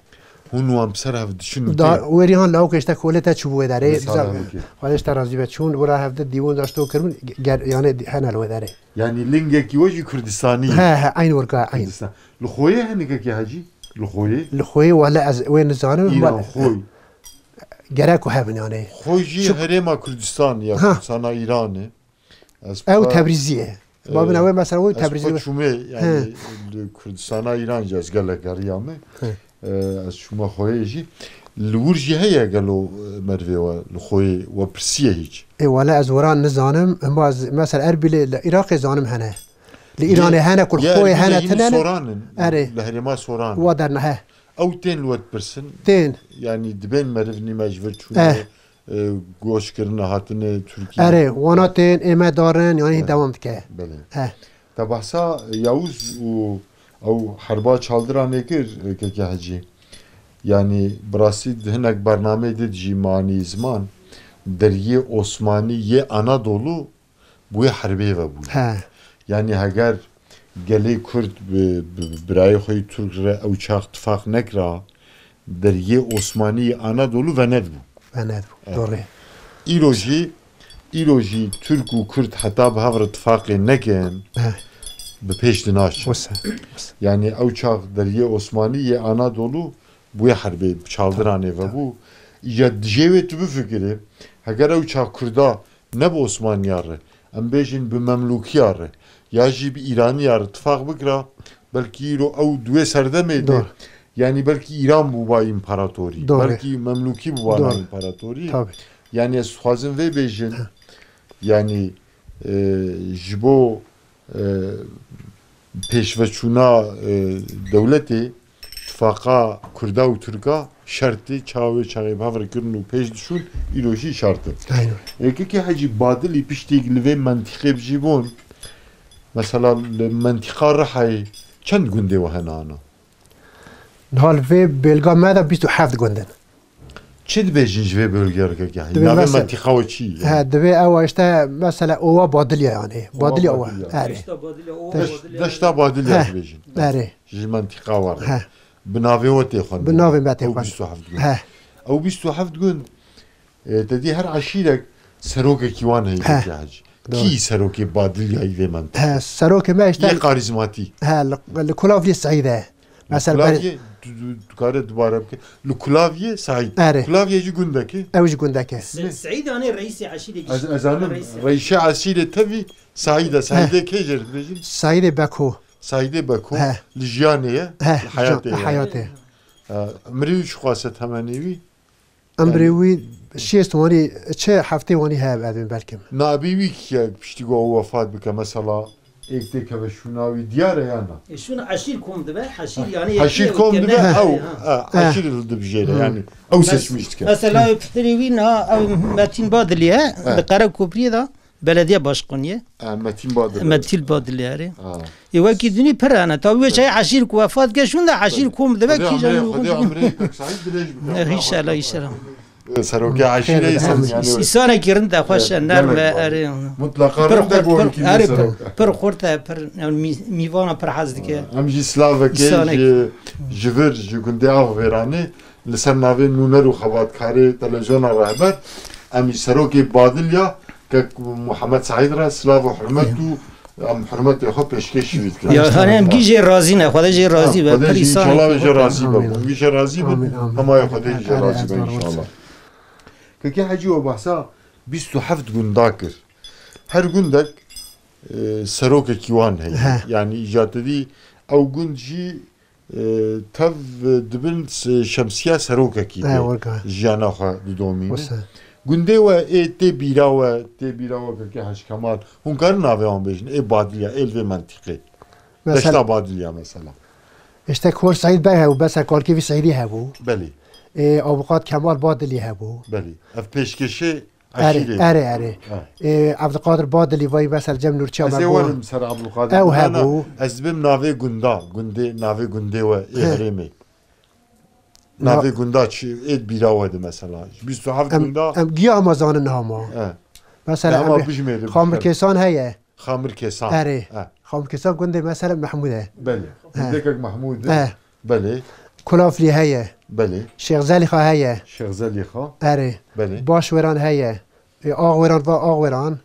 Hûn wan bi ser hev diçin û Da, tê. Werî han lawkê işte kolê te çûbû wê derê. Wê Biza, sala bike. Xwedê işte razî be. Çûn, wira hevde dîwon daşto kirin, ger, yani hene li wê derê. Yani lingekî we jî Kurdistanî ye. He, he, eyn wirga, eyn. Kurdistan. Li Xoyê hene kekê Hecî? Li Xoyê? Li Xoyê wele ez wê nizanim. Îran, wele Xoy. Gerek ku hebin yani. Xoy jî Şu herêma Kurdistan ya, Ha. Kurdistana Îranê. Ez Ew xwe, Tebrîzî ye. e, Babin ew mesela ew ez Tebrîzî xwe ye. çûmê, yani He. li Kurdistana Îran jî ez gelek geriyame. He. E, ez çûme Xoyê jî. Li wir jî heye gelo, e, merivê we li Xoyê we pirsiye hîç? Ê wele ez wira nizanim, hema ez mesela Erbîlê li Iraqê zanim hene. Li Îranê hene, ku li Xoyê hene, tune ne? Soran in. Erê. Li herêma Soran. Wa derna he. Ew tên li we dipirsin? Tên. Yani dibên meriv nîme ji vir çûne, Eh. e, goş kirine, hatine Tirkiyê. Erê, wana tên, ê me darin, yani Eh. dewam dike. Belê. Eh. Te behsa Yavuz û ew herba Çaldiranê kir, e, kekê Hecî. Yani bi rastî di hinek bernameyê de jî manî ziman, deriyê Osmanî yê Anadolu bi wê herbê ve bûye. He. Yani heger gelê Kurd bi, bi, bi birayê xwe yê Turk re ew çax tifaq nekira, deriyê Osmanî yê Anadolu venedibû. Venedibû, Evet. doğru. Îro jî, îro jî Turk û Kurd heta bi hev re tifaqê nekin, He. bi pêş dinaşin. Wisa, wisa. Yani ew çax deriyê Osmanî yê Anadolu bi wê herbê, bi Çaldiranê ve bû. Ya dijê wê tu bifikirî, heger ew çax Kurda ne bi Osmaniya re, em bêjin bi Memlûkiya re, ya jî bi Îraniya re tifaq bikira, belkî îro ew di wê serdemê de, Doğru. yani belkî Îran bûba împaratorî, Doğru. belkî Memlûkî bûba Doğru. împaratorî. Tabii. Yani ez dixwazim vê bêjin, Heh. yani, e, ji bo, e, pêşveçûna, e, dewletê, tifaqa Kurda û Tirka şert e, çawa wê çaxê bi hev re kirin û pêş diçûn, îro jî şert e. Aynen. Ê, kekê Hecî, Badilî piştî li vê mentîqê bijî bûn, mesela li mentîqa Rihayê çend gundê we hene ana? Niha li vê bêlga me de bîst û heft gund in. Çi dibêjin ji vê bölgeyê re kekê Hecî? Dibê Navê mesela mentîqa we çi ye? He, dibê ew işte mesela Ova Badilya yani. Ova Badilya Ova. Badilya. Erê. Deşta Badilya, Ova Deş-, Badilya. Deşta Badilya He. dibêjin. Erê. Ji mentîqa we re. He. Bi navê we tê xwendin. Bi navê me tê Ew xwendin. bîst û heft gund. He. Ew bîst û heft gund, e, te dî her eşîrek serokekî wan heye He. kekê Hecî. Doğru. Kî serokê Badilyayî vê mentîqê? He, serokê me işte Yê karîzmatîk. He, li, li Kulavlî Seîd e. Mesela Kulaviyê, ben tu, tu, tu kare dubare bike. Li Kulaviyê Saîd. Erê. Kulaviyê jî gundekê. Ew jî gundekê. Se-, Seîd anê reîsê eşîrê Ez, ez zanim reîsê. Reîşê eşîrê tevî Saîd e. Saîdê kê jê dibêjin? Saîdê Beko. Saîdê Beko. He. Li jiyanê ye. He, Li heyatê ji-, ye. heyatê. Ha, Emirê wî çiqas e temenê wî? Emrê Yani wî şêst wanî, çi heftê wanî heye, ez ê belkim. Nabî wî kî ye piştî ku ew wefat bike, mesela êk tê keve şûna wî diyar e ya na? E, şûna eşîr kom dibe, eşîr yani Eşîr yekî kom dibe, kevne ew, ha. e, Eh. eşîr dibijêre Eh. yani. Ew Mes-, seçmiş dike. Mesela pitirê wî niha ew Metîn Badilî ye, Eh. li Qerekopriyê de. Belediye başkanı ye. E, Metin Badilî. Metin Badilî, erê. Ha. E, wekî dinî pir hene. Tabii wê çayê eşîr ku wefat ke şûn de eşîr kom dibe Xwedê kîjan amrê, Xwedê amrê Kak Saîd dilêj bike. E, înşallah, înşallah. E, serokê eşîrê Xêr, insan, amin. yani. Însanekî rind e, xweş e, Evet, nerm e, gelek erê. Mutlaka Pir rind e xurt, pir, gorîkî erê, serok. pir, pir xurt e, pir, yani mî-, mîvana pir hez dike. Em jî silavekê Însanek. ji, ji vir, ji gundê Avxêranê, li ser navê nûner û xebatkarê Televizyona Rehber, em ji serokê Badilya, kek Muhammed Saîd re silav û hurmet û em hurmetê xwe pêşkêşî wî dikin. Ya, hani em gî jê razî ne, Xwedê jê razî be, Xwedê pir jî însanekî înşallah ve jê xurt e. razî be. Amin, Hûn gî jê razî be, amin, hûn gî jê amin. razî be Amin, înşallah. Kekê Hecî we behsa bîst û heft gunda kir. Her gundek, e, serokekî wan heye. He. Yani îca te dî ew gund jî e, tev dibin s-, şemsiya serokekî He, de weka. jiyana xwe didomînin. Wisa. Gundê we ê tê bîra we, tê bîra we kekê Hec Kemal. Hûn karin navê wan bêjin, ê Badilya, ê li vê mentîqê. Mesela Deşta Badilya mesela. İşte Kor Seîd Bey hebû, mesela kalkê vî Seîdî hebû. Belê. Ê, Avukat Kemal Badilî hebû. Belê. Ev pêşkêşê Erê, Eşîrê. erê, erê. Ha. Ê, Evdiqadir Badilî vay mesela Cem Nurçiya Ez me ê bû. werim ser Evdiqadir. Ew Na, na, hebû. ez dibêm navê gunda, gundê, navê gundê we ê He. herêmê. Navê gunda çi? Ê bîra we de mesela. Bîst û heft gunda. Em giya hema zanin niha ma. E. Mesela hema em bijmêre. Xamir Kesan heye. Xamir Kesan. Erê. E. Xamir Kesan gundê mesela Mehmûd e. Belê. E. Gundekek Mehmûd e. E. Belê. Kulaflî heye. Belê. Şêx Zelîxa heye. Şêx Zelîxa. Erê. Belê. Başweran heye. Ê, Axweran va Axweran,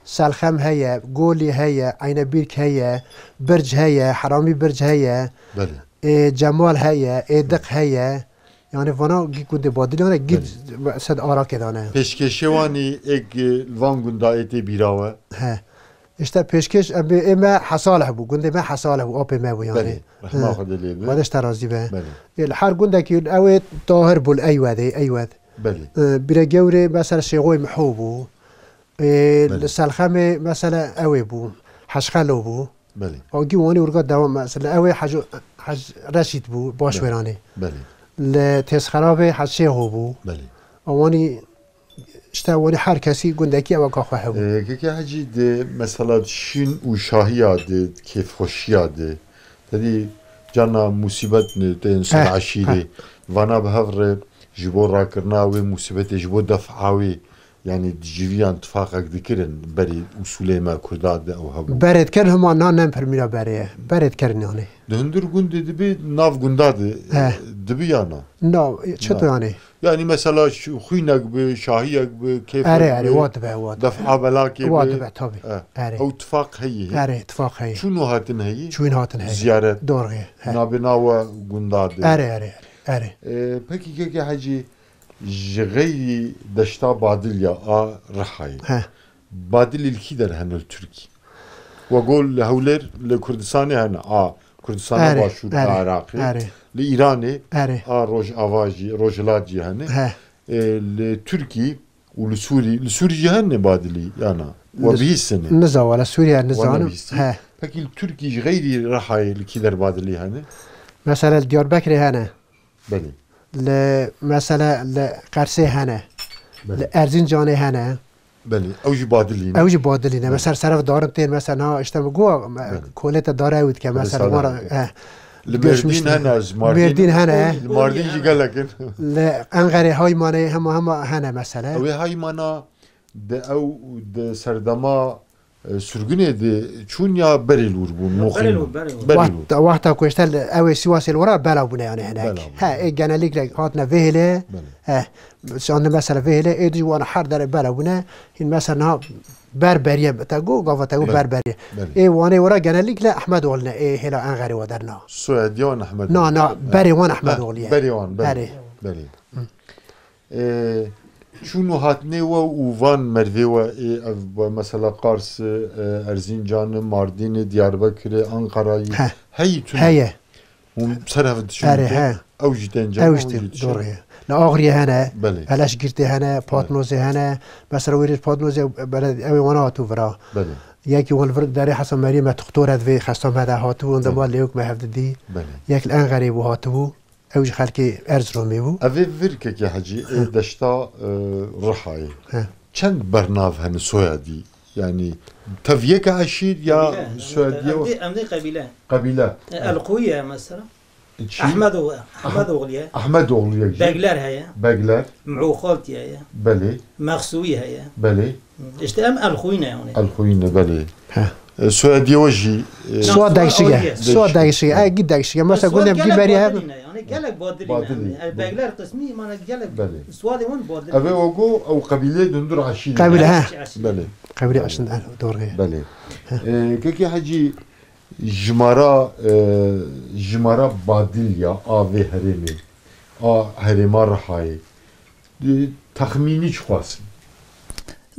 Selxem heye, Golî heye, Eynebîrk heye, Birc heye, Heramî Birc heye, Belê. Ê, Cemal heye, Êdiq heye. Yani vana gî gundê Badilyan e, gî Belê. Sed Arakê dane. Pêşkêşê wanî êk, e, li van gunda ê tê bîra we? He. İşte pêşkêş, em, ê me Hesalih bû, gundê me Hesalih bû, apê me bû yani. Belê. Rehma He. Xwedê lê be. Xwedê ji te razî be. Belê. Ê, li her gundekî ew ê Tahir bû, li Eywedê, Eywed. Belê. E, Bîregewrê mesela Şêxoyê Miho bû. Ê, Belê. Li Selxemê mesela ew ê bû. Hej Xelo bû. Belê. Agî wanî urga dewam mesela ew ê Hec, Hec Reşîd bû, Belê. Başweranê. Belê. Li Têzxerabê Hec Şêxo bû. Belê. A wanî işte wanî her kesî gundekî ew ka xwe hebû. Ee, Keke Hecî, di mesela di şîn û şahiya di kêfxweşiya di. Tedî carna musîbet ne tên ser Eh, eşîrê. Eh. Vana bi hev re ji bo rakirina wê musîbetê, ji bo def'a wê, yanî di civiyan tifaqek dikirin berê usûlê me Kurda de ew hebû. Berê dikirin hema na nem pirmîra berê ye. Berê dikirin yanî. Di hundir gundê dibe nav gunda de, Eh. Dibe ya na? Na, çito Na. Yanî? Yanî mesela ş-, xwînek bi, şahiyek bi, kêfek Erê, erê, bi, wa dibe, wa dibe. Def'a belakê Wa bi. Dibe, tabii. Eh, Erê. Ew tifaq heye. Erê, tifaq heye. Çûn û hatin heye. Çûn hatin heye. Ziyaret. Doğru, he. Nabêna we gunda de. Erê, erê, erê. Ee, pekî Keke Hecî, ji xeyrî deşta Badilya a Rihayê. He. Badilî li kî der hene li Tirkî? We got li Hewlêr, li Kurdistanê hene, a Kurdistana Erê, Başûr, erê, a Iraqê, erê. Li Îranê, Erê. A Rojava jî, Rojhilat jî hene. He. Ê, li Tirkî û li Sûrî, li Sûrî jî hene Badilî, yana? We Li bihîstinê? Niza, wala Sûriye We nizanim. Nebihîstî? He. Pekî li Tirkî ji xeyrî Rihayê li kî der Badilî hene? Mesela li Diyarbekirê hene. Belê. Li, mesela li Qersê hene. Belê. Li Erzincanê hene. Belê. Ew jî Badilî ne? Ew jî Badilî ne. Belê. Mesela seref darin tên, mesela na işte mi go, me, Belê. Kolete dare ew dike, Belê, mesela sade wara, dike. Eh, Li göçmüş Mêrdîn ne? Hene, ji Mardîn. Mêrdîn hene. Li Mardîn jî gelek in. Li Enqerê Haymanê hema, hema hene mesela. Ew ê Haymana di ew, di serdema E, sürgünê de çûn ya berê li wir bûn, Berê li wir, berê li wir. Berê li wir. Wexta, wexta ku işte ew ê Sîwasê li wira bela bûne yani hinek. Bela bûne. He, ê genellikle hatine vê hêlê. Belê. He, şandin mesela vê hêlê, ê dijî wana her derê bela bûne. Hîn mesela niha ber beriye te got, gava te got Belê. Ber beriye. Belê. Ê wanê wira genellikle Ehmedoğlu ne, ê hêla Enqerê wa derna. Soyadiya wan Ehmedoğlu. Na, na, He. Berê wan He, Ehmedoğlu ye. Berê wan, belê. Herê. Belê. Hı. Ê, çûn û hatinê we û van mervê we ê ev be, mesela Qars, e, Erzincan, Mardîn, Diyarbekir, Ankarayî, He. Heyî tune. Heye. Hûn ser hev diçin Erê, te? He. Ew jî tên cem, Ew ew jî jî diçin. Doğru ye. Li Axriyê hene, Belê. Eleşgirtê hene, Belê. Patnozê hene. Mesela wê rê Patnozê beled-, ew ê wana hatû vira. Belê. Yekî wan vir derê Hesa Meryem e, tuxtor e divê xesta me de hatibû, wan de Belê. Ma lêwik me hev didî. Belê. Yek li Enqerê bû hatibû. Ew ji xelkê Erziromê bû. Ev ê vir Keke Hecî, ê He. Deşta, e, Rihayê. He. Çend bernav hene soyadî? Yani tev yek eşîr ya Qebîle, soyadî ev ye? Dê, em dê qebîle. Qebîle. E, Elxuyî ye mesela. Çi? Ehmedo-, Ehmedoğlu ye. Ehmedoğlu ye jî. Begler heye. Begler. Miûxaltî heye. Belê. Mexsûyî heye. Belê. İşte em Elxuyî ne yani. Elxuyî ne, belê. He. E, soyadiyê we jî, e, Suat Suat Degşige. Ayrı. Suat Degşige. Degşige. E, gî Degşige. Mesela Suat gundem gî gelek berî hev. Badilî ne, yani gelek Badilî Badilî. Yani. E, Begler kısmî, mana gelek Belê. Suadê wan Badilî. Ev ê ogo, ew qebîleyê dundur aşîrî. Qebîle, he. Aşîrî. Belê. Qebîle aşin, doğru. Belê. E, Keke Hecî, jimara, e, jimara Badilya a vê herêmê, a herêma Rihayê, e, texmînî çiqas in?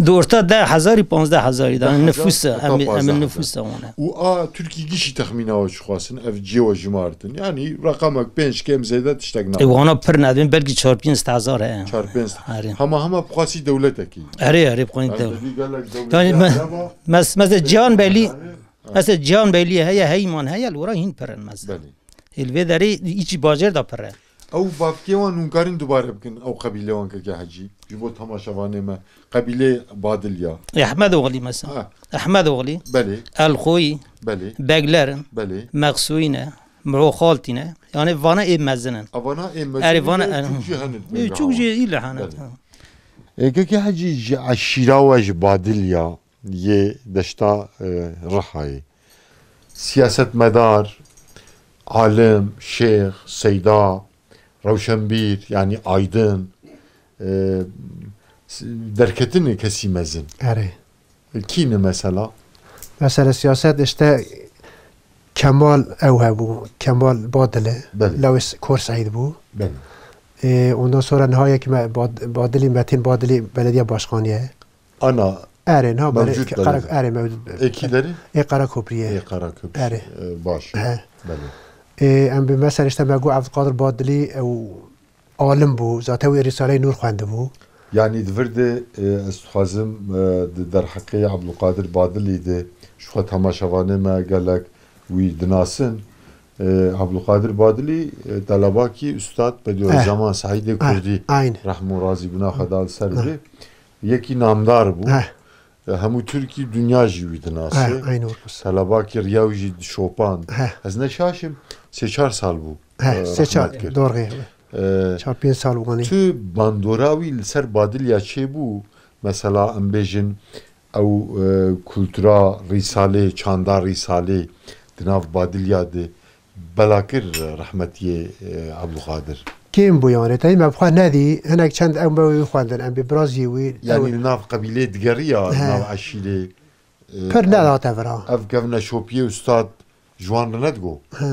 Di orta deh hezarî, panzdeh hezarî de, Deh hezar, nifûsa, heta em, em panzdeh hezar. Nifûsa wan e. Û a Tirkî gişî texmîna we çiqas in, ev cihê we jimartin. Yanî reqemek pênc kêm zêde tiştek E, nabe. Wana pir nedibin, belkî çar pênc sed hezar heye. Çar pênc sed. Erê. Hema hema bi xwasî dewletekî. Erê, erê, bi xwasî Yani dewlet. Tevî gelek dewletî Yani me-, araba. mes-, mesela Cihan Beylî, Mesela Cihan Beylî heye, Heyman heye, li wira hîn pir in mesela. Belê. Ê li vê derê îçî bajêr de pir e. Ew bavkê wan hûn karin dubare bikin, ew qebîlê wan Keke Hecî. Ji bo temaşevanê me. Qebîlê Badilya. Ehmedoğlu mesela. Ha. Ehmedoğlu. Belê. Elxoyî. Belê. Begler. Belê. Mexsûyî ne. Miho Xaltî ne. Yani vana ê mezin in. Evana ê mezin Erê, vana, in, e, çok jî henin. E, çok jî île henin. Belê. E, kekê Hecî, ji eşîra we, ji Badilya yê deşta, e, Rihayê. Siyasetmedar, alim, şêx, seyda, rewşenbîr, yani aydin, e, s-, derketinê kesî mezin. Erê. Kî ne mesela? Mesela siyaset işte Kemal ew hebû, Kemal Badili, Belê. Lewis Kor Seîd bû. Belê. E, ondan sonra niha yekî me Bad-, Badili, Metin Badili belediye başkanı ye. Ana Erê, niha mevcut belediye. Kara-, erê, mevcut. Ê kî derê? Ê Karakopriyê. Ê Karakopriyê. Erê. E, baş. He. Belê. E, em bi mesela işte me got Abdülkadir Badili ew alim bû. Zaten wê Risale-i Nur xwendibû. Yani di vir de, e, ez dixwazim, e, di derheqê Abdülkadir Badili de ji xwe temaşevanê me gelek wî dinasin. E, Abdülkadir Badili, e, telebakî Ustad Bediüzzaman Saîdê Kurdî, rehmû razîbûna xwe da li ser bê. Yekî namdar bû. E, hemû Tirkî, dinya jî wî dinase. Telebakî riya wî jî dişopand. Ez ne şaş im, sê çar sal bû, e, sê çar, rehmet kir. Doğru. E, çar pênc sal wanî. Tu bandora wî li ser Badilya çêbû, mesela em bêjin ew, e, kultura Rîsalê, çanda Rîsalê di nav Badilya de bela kir rehmetiyê, e, Abdulkadir. Kêm bû yani, teyî me bi xwe nedî, hinek çend ew me wî xwendin, em bi birazî wî, Yani ew li nav qebîlê digeriya, He. nav eşîrê, e, Pir ev, nedate vira. ev kevneşopiyê ustad ji wan re nedigo. He.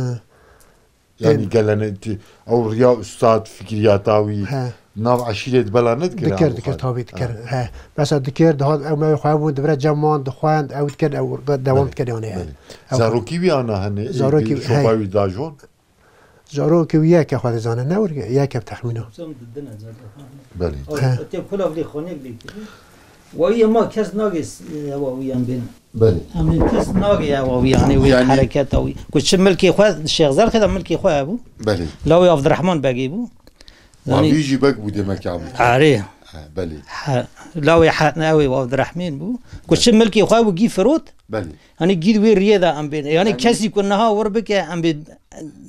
Yani Ên- gelene ti-, ew riya ustad, fikriyata wî, He. nav eşîrê de bela nedikir Dikir, Abdulkadir? dikir, tabii dikir. He. He. Mesela dikir, dihat, ew me xwe bû, divre cem wan, dixwend, ew dikir, ew de-, devam Belê, dikir yani. belê. Ew Zarokî wî ana hene, Zarokî, ê, şopa hey. wî da jon? Zarokî wî yeke xwe dizane, ne wir yeke bi texmîna. Belê. He. Te kula vlê xonê vlê kiri. Wa yê ma kes nagê s-, ewa wî em bên. Belê. Em ê kes nagê ewa wî, yani wî Yani hereketa wî. Ku çi milkê xwe, Şêx Zerxê de milkê xwe hebû. Belê. Lawê Abdurrahman Begê bû. Ma Yani vî jî bek bû demek ya bû. Erê. Ha, belê. Ha, lawê ha, ne, ew ê Abdurrahman bû. Ku Belê. çi milkê xwe bû gî firot. Belê. Hani gî wê riyê de em bên. Yani Yani kesî ku niha wir bike em bê,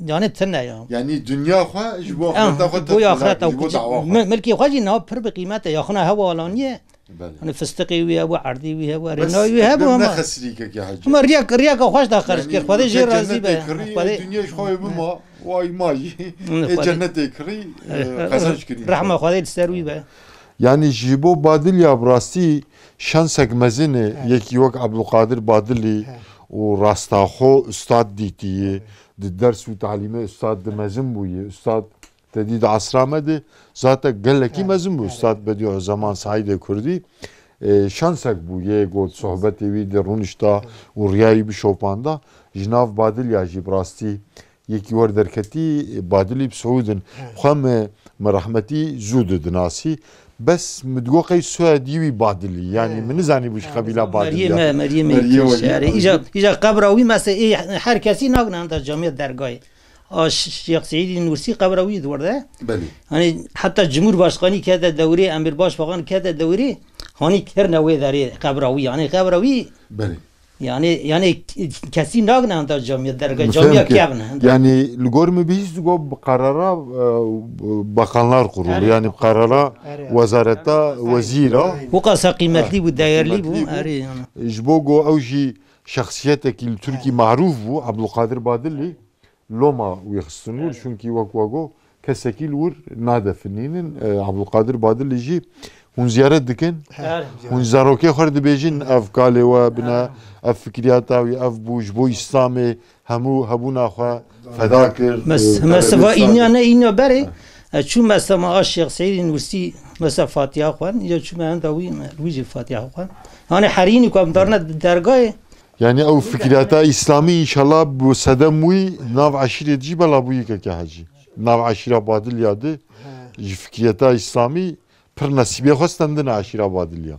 yani tine ya. Yani dinya xwe ji bo Em, axireta xwe bo tefsîlak, axireta ji bo ku dawa xwe. mi-, milkê xwe jî niha pir bi qîmet e. Yaxina hewa alaniye. Belê. Hani fistiqê wî hebû, erdê wî hebû, Bes rêna wî hebû ne ama. xesirî kekê hecî. Ama riyak, riyaka xweş da xerc Yani kir. Xwedê jê razî be. cennetê kirî, Xwedê ê dinyê ji xwe bû ma, way may. Hı, Ê Xwedê. cennetê kirî, Hı, e, hı, qezenc kirî. Rehma Xwedê li ser wî be. Yani ji bo Badilya bi rastî şansek mezin e, Evet. yekî wek Abdulkadir Badilî Evet. û rastaxo ustad dîtî ye. Evet. Di ders û talîmê ustad di mezin bûye. Ustad Te dî di esra me de zate gelekî Evet, mezin bû evet. Ustad Bediüzzaman Saîdê Kurdî. E, şansek bû yê got sohbetê wî de rûnişta û riyayî bişopanda. Ji nav Badilya jî bi rastî yekî wer derketî, Badilî bi Siûd in. Evet. Xwe mi, mi rehmetî zû di dinasî. Bes mi digo qey soyadî wî Badilî. Yani Evet. min nizanî bû ji Evet. qebîla Badilya. Meriyê me, meriyê me Meriyê kî we şerê. yî. Îja, îja qebra wî mese ê her kesî nagin henda camiyet dergayê. A Ş-, Şêx Seîdî Nûrsî qebra wî di wir de. Belê. Hani heta Cumhurbaşkanî kete dewrê, Emir Başbakan kete dewrê, hani kirine wê derê qebra wî. Yani qebra wî Belê. yani, yani kesî nagine henda camiye derge, Min camiya fem kir. kevin henda. Yani li gor min bihîst digo bi karara, e, Bakanlar Kurulu, Erê. yani bi karara Erê. wezareta Erê. wezîra. Bu qasa qîmetli bû, değerli bu. Qîmetli bû. Erê yani. Ji bo go ew jî şexsiyetekî li Tirkî Erê. marûf bû, Abdulkadir Badilî. Loma wî xistin wir, Evet. çunkî wek we got, kesekî li wir nadefinînin. E, Abdulkadir Badilî jî hûn ziyaret dikin. Her Hûn zarokê xwe dibêjin, ev kalê we bine, Evet. ev fikriyata wî, ev bû, ji bo Îslamê hemû hebûna xwe feda kir. Mes-, E, mesela terorîsta înya ne înya berê, Ha. e, çû mesela ma a Şêx Seîdî Nûrsî mesela Fatiha xwend, ya çû me henda wî, me wî jî Fatiha xwend. Hani herînî ku em darne dergayê, Yani ew fikriyata Îslamî înşallah bi sedem wî nav eşîrê jî bela bûyî keke hecî. Nav eşîra Badilya de He. ji fikriyata Îslamî pir nesîbê xwe stendine eşîra Badilya.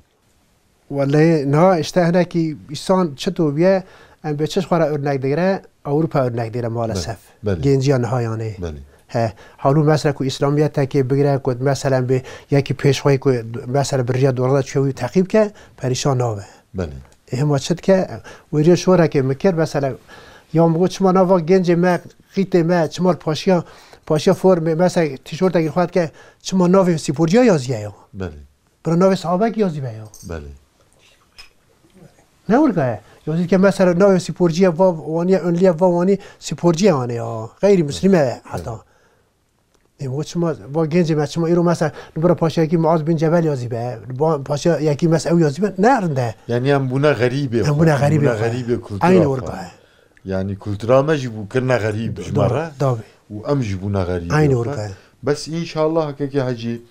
Wellehî niha işte hinekî îsan çito bûye, em bê çi ji xwe re örnek digire, Ewropa örnek digire maalesef. Belê, belê. Genciya niha yani. Belê. He, halû mesela ku îslamiyeteke bigire, ku mesela em bê yekî pêşxweyî ku mesela bi riya doğru de çûye wî teqîb ke, perîşan nabe. Belê. Ê, hema çi dike? Wêrê şorekê min kir, mesela, Ya min got, çima nava gencê me, qîtê me, çima li paşiya, paşiya formê, mesela tîşortekî xwe dike, çima navê sporciya yazî ye ya? Belê. Bira navê sahabekî yazî be ya. Belê. Ne wurga ye. Yazî dike mesela navê sporciye va waniye, önlüye va wanî sporciye ane ya. Xeyrî Müslüme ye heta. Ê, bo çima, bo gencê me çima îro mesela li bira paşayekî Muaz bin Cebel yazî be, li ba-, paşayekî mes ew yazî be, ne rind e. Yanî em bûne xerîbê Em xwe, bûne em xerîbê bûne xwe. Xerîbê kultura Aynî xwe. Wurga ye. Yanî kultura me jî bû kirine xerîb ji me Doğru, re tabii. Û em jî bûne xerîbê Aynî xwe. Wurga ye. Bes înşallah kekê Hecî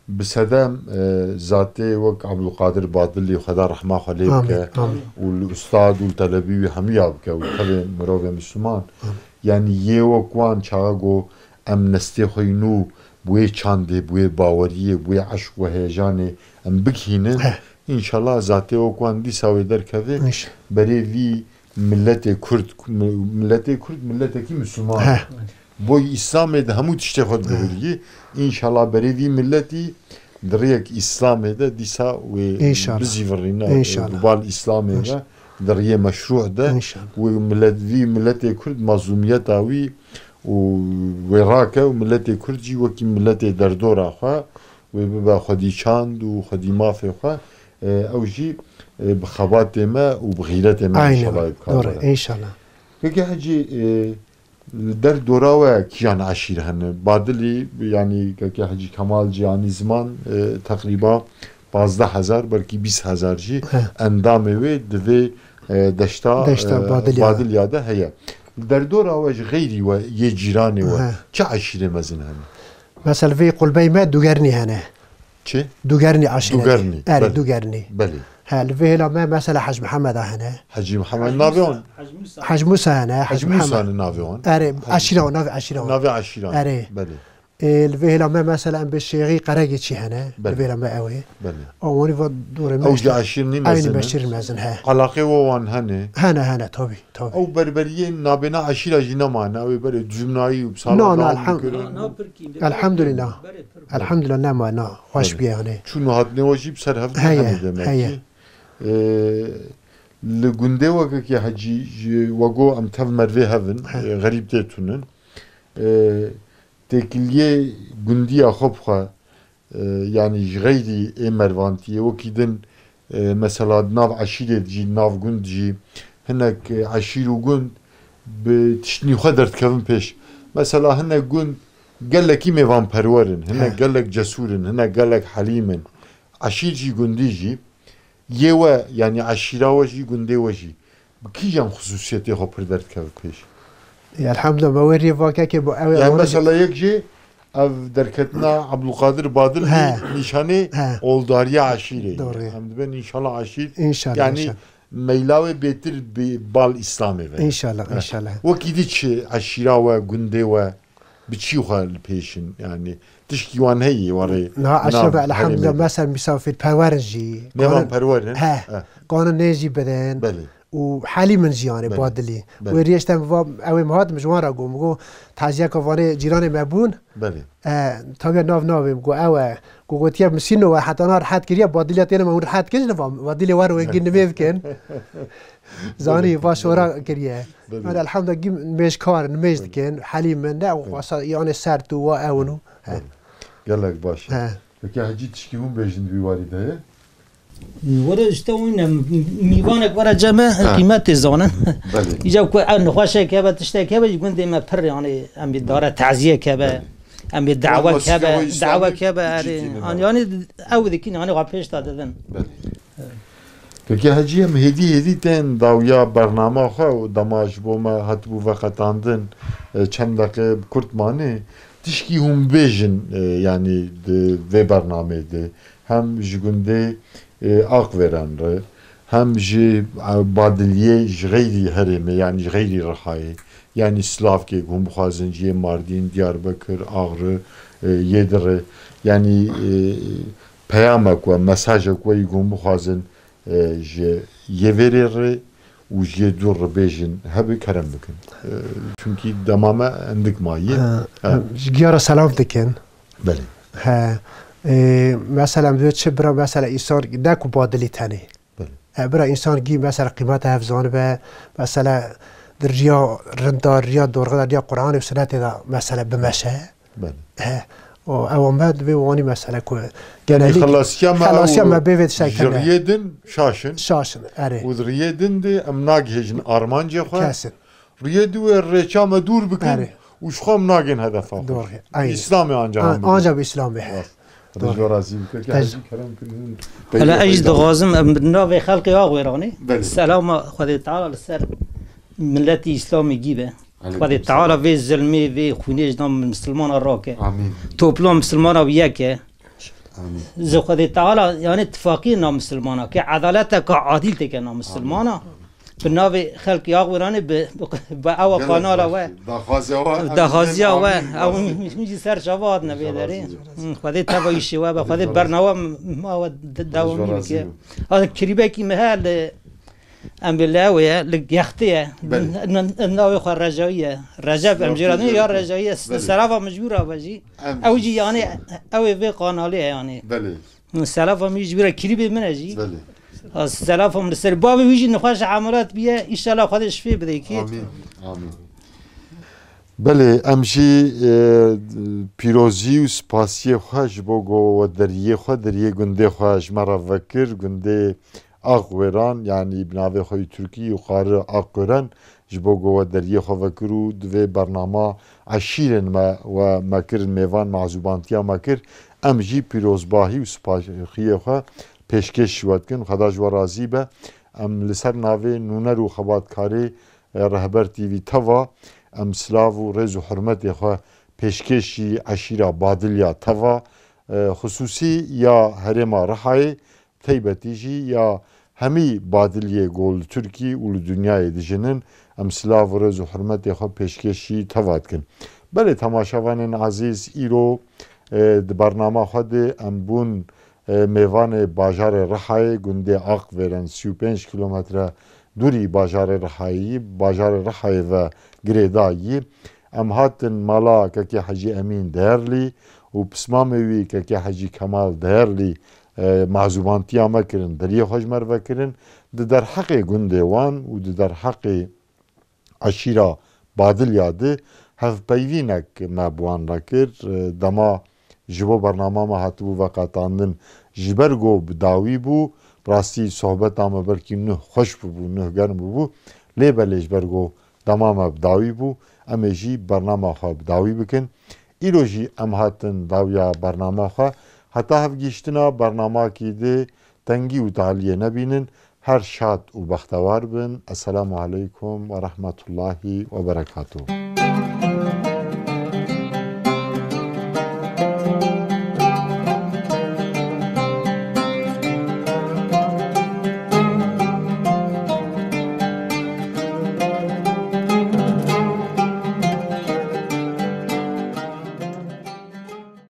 bi sedem, e, zatê wek Abdulkadir Badilî Xweda rehma xwe lê Amin, bike amin. Û li ustad û li telebî wî hemiya bike û tevê mirovê Müslüman. Amin. Yanî yê wek wan çaxa go em nestê xwe yî nû bi wê çandê, bi wê baweriyê, bi wê eşq û heyecanê em bigihînin. Heh. Înşallah zatê wek wan dîsa wê derkeve. Înşallah. Berê vî miletê Kurd, mi-, miletê Kurd miletekî Müslüman. Heh. Boy Îslamê de hemû tiştê xwe Heh. Digirî. Înşallah berê vî miletî di rêyek Îslamê de dîsa wê Înşallah. Bizîvirîne, Înşallah. Bi bal Îslamê de, Înşallah. Di rêyê meşrû de, Înşallah. Wê milet, vî miletê Kurd mazlûmiyeta wî û wê rake û miletê Kurd jî wekî miletê derdora xwe wê bibe xwedî çand û xwedî mafê xwe, e, ew jî, e, bi xebatê me û bi xîretê me Aynen. Înşallah wê bikar Doğru, bere. Înşallah. Kekê Hecî, e, li der dora we kîjan eşîr hene? Badilî, yanî Kekê Hecî Kemal jî anî ziman, e, teqrîba pazdeh hezar, belkî bîst hezar jî He. Endamê wê di vê, e, deşta, Deşta e, Badilya. Badilya de heye. Li derdora we ji xeyrî we yê cîranê we He. Çi eşîrê mezin hene? Mesela vê qulbey me Dugernî hene. Çi? Dugernî aşîret. Dugernî, Erê, belê. Dugernî. Belê. He, li vê hêla me mesela Hec Mihemed a hene. Hecî Mihemed navê wan? Hec Musa hene, Hec Hec Musa Mihemed. Ne navê wan? Erê, Hec eşîra wan, navê eşîra wan. Navê eşîra. Erê. Belê. Ê, li vê hêla me mesela em bi Şêxî Qeregê çî hene. Belê. Li vê hêla me ew ê. Belê. Ew wanî va dorê me Ew işte. Jî eşîr nî Aynî mezin e? Beşîr mezin, he. Alaqê we wan hene? Hene, hene, tabii. Tabii. Ew berberiyên nabêna eşîra jî nemane, ew ê berê dijminayî û bi sala Na, na, dewam elham-, bikirin. Elhamdülillah. Elhamdülillah nema, na, xweş Tabii. Bûye, yanî. Çûn û hatinê we jî bi ser hev Heye, hene demek heye. Ki. Ee, li gundê we kekê Hecî, ji we go em tev mervê hev in, He. Ee, xerîb tê tunin. Ee, têkiliyê gundiya xwe bi xwe, e, yanî ji xeyrî ê mervantiyê wekî din, e, mesela di nav eşîrê de jî, di nav gund jî hinek, e, eşîr û gund bi tiştî xwe derdikevin pêş. Mesela hinek gund gelekî mêvanperwer in, hinek He. Gelek cesûr in, hinek gelek helîm in. Eşîr jî gundî jî yê we, yanî eşîra we jî, gundê we jî bi kîjan xisûsiyetê xwe pir derdikeve pêş? Ya, elhamdülillah, me wê rê vakekê bo ew ê Yani awanê mesela yek jî ev derketina Abdulkadir Badil He. Nîşanê He. Oldariya eşîrê. Doğru. Em dibên înşallah eşîr. İnşallah, Yani inşallah. Meyla wê bêtir bi bal Îslamê ve. İnşallah, He. İnşallah. Wekî dî çi eşîra we, gundê we, bi çî xwe li pêş in? Yani tişkî wan heye warê Na, nav eşref herêmê elhamdülillah, de. Mesela misafirperwer in jî. Mêvanperwer in? He. He. Kanin nê jî bidin. Belê. Û helî min jî, yani, Belê. Badilî. Belê. Wê rêştem va, ew ê min hat, min ji wan re got. Min got, taziyeka vanê cîranê me bûn. Belê. E, tabiya nav navê min got, ew e. Got, gotiye, min sîno we, heta na rehet kiriye, Badilya têne me hûn rehet kirin, va, Badilê wer wengî nimê bikin. Zanî, va şora kiriye. Belê. Yani, elhamdülillah, gî nimêjkar, nimêj Belê. Dikin, helî min, ne, Belê. Xwasa, yani, sert û wa ew in û. He. Belê. Gelek baş e. He. Peki, Hecî, tişkî hûn bêjin di vî warî de ye? Were işte oyne, mîvanek were cem e, Ha. Qîmetê zanin. Belê. Îca ku ev nexweşek hebe, tiştek hebe, ji gundê me pir, yani, em bi dare taziyek hebe, Belê. Em bi dawek Olmaz hebe, ki o İslam'ı dawek hebe, ciddi erê. An, yani, ew dikin, yani, xwe pêş de didin. Belê. Peki Hecî, em hêdî hêdî tên dawiya bernama xwe û dema ji bo me hatibû veqetandin, e, çend deqe bi kurt mane, tişkî hûn bêjin, e, yani di vê bernameyê de hem ji gundê, e, Aqvêren re, hem ji, e, Badiliyê ji xeyrî herêmê, yani ji xeyrî Rihayê, yani Slavkê ku hûn bixwazin ji yê Mardîn, Diyarbekir, Axri, e, yê di re, yani, e, peyamek we, mesajek we yî ku hûn bixwazin, e, ji yê vêrê re û ji yê dûr re bêjin, hebe kerem bikin. E, çunkî dema me endik maye. Ha, Ha. Ji giya re selam dikin. Belê. He. E, mesela, em dibê çi bira, mesela, însan ne ku Badilî tenê. Belê. E, bira însan gî, mesela, qîmeta hev zanibe, mesela, di riya rinda, riya dorxe de, riya Qur'anê û Sunnetê de mesele bimeşe. Belê. He. O, ew me divê wanî mesele ku genelî xelasiya me xelasiya ew me bê vê tiştekî ji hebe. Riyê din şaşin. Şaşin, erê. Û di riyê din de em nagihêjin armancê xwe. Kesin. Riyê dû wê rêça me dûr bikin Erê. Û ji xwe em nagên hedefa xwe. Doğru. Aynen. Îslamê anca A-, hemû. Anca bi Îslamê. Rast. Xwedê ji we razî bike. Te ji- Kerem kin hûn Hele ez jî dixwazim em bi navê xelkê Axwêranê Belê. Selama Xwedê Teala li ser miletî Îslamî gî be. Xwedê Teala vê zilmê, vê xwînê ji nav misilmana rake. Amîn. Topla misilmana bi yek e. Amîn. Ji Xwedê Teala, yani, tifaqî nav misilmana, ke edaleteke adîl têke nav misilmana. Amîn. Bi navê xelkê Axwêranê bi, bi, bi ewa Gelek kanala baş. We. Daxwaziya we, Daxwaziya we, amîn, ew amîn. Min jî ser çava hatine vê derê. Hı, Xwedê teva îşê we be, Xwedê bernama we de-, dewamî bike. Ha, kirîbekî me he li Em bê li ew ye, li Gextê ye. Belê. N-, n-, navê xwe Recayî ye. Recep em jê re ya Recayî ye. Belê. Selafa min ji wî re be jî. Ew jî, yanî, ew ê vê kanalê ye, yanî. Belê. Selafa min ji wî re, klîbê min e jî. Belê. Ha, selafa min li ser. Bavê wî jî nexweş emeliyat bûye. Înşallah Xwedê şifê bide kê. Amîn. Amîn. Belê, em jî, e, pîrozî û spasiyê xwe ji bo ku we deriyê xwe, deriyê gundê xwe ji me re vekir, gundê Aqwêran, yanî bi navê xwe yî Tirkî Yukarı Akkören, ji bo ku we deriyê xwe vekir û di vê bernama eşîrên me we me kirin mêvan, mezûbantiya me kir. Em jî pîrozbahî û spasiyê xwe pêşkêş ji we dikin. Xweda ji we razî be. Em li ser navê nûner û xebatkarê, e, Rehber T V teva em silav û rêz û hurmetê xwe pêşkêşî eşîra Badilya teva, e, xisûsî ya herêma Rihayê, teybetî jî ya hemî Badiliyê ku li Tirkî û li dinyayê dijinin, em silav û rêz û hurmetê xwe pêşkêşî teva dikin. Belê temaşevanên ezîz, îro, e, di bernama xwe de em bûn, e, mêvanê bajarê Rihayê, gundê Aqvêren, sî û pênc kîlometre dûrî bajarê Rihayê, bajarê Rihayê ve girêdayî. Em hatin mala Kekê Hecî Emîn Değerli û pismamê wî Kekê Hecî Kemal Değerli, e, mezûbantiya me kirin, deriyê xwe ji me re vekirin, di derheqê gundê wan û di derheqê eşîra Badilya de hevpeyvînek me bi wan re kir. E, dema ji bo bernama me hatibû veqetandin, ji ber ku bi dawî bû, rastî sohbeta me belkî nuh xweş bibû, nuh germ bibû, lê belê ji ber ku dema me bi dawî bû, em ê jî bernama xwe bi dawî bikin. Îro jî em hatin dawiya bernama xwe. Heta hevgihiştina bernamakî di tengî û taliyê nebînin. Her şad û bextewar bin. Esselamu aleykum ve rahmetullahi ve berekatuhu.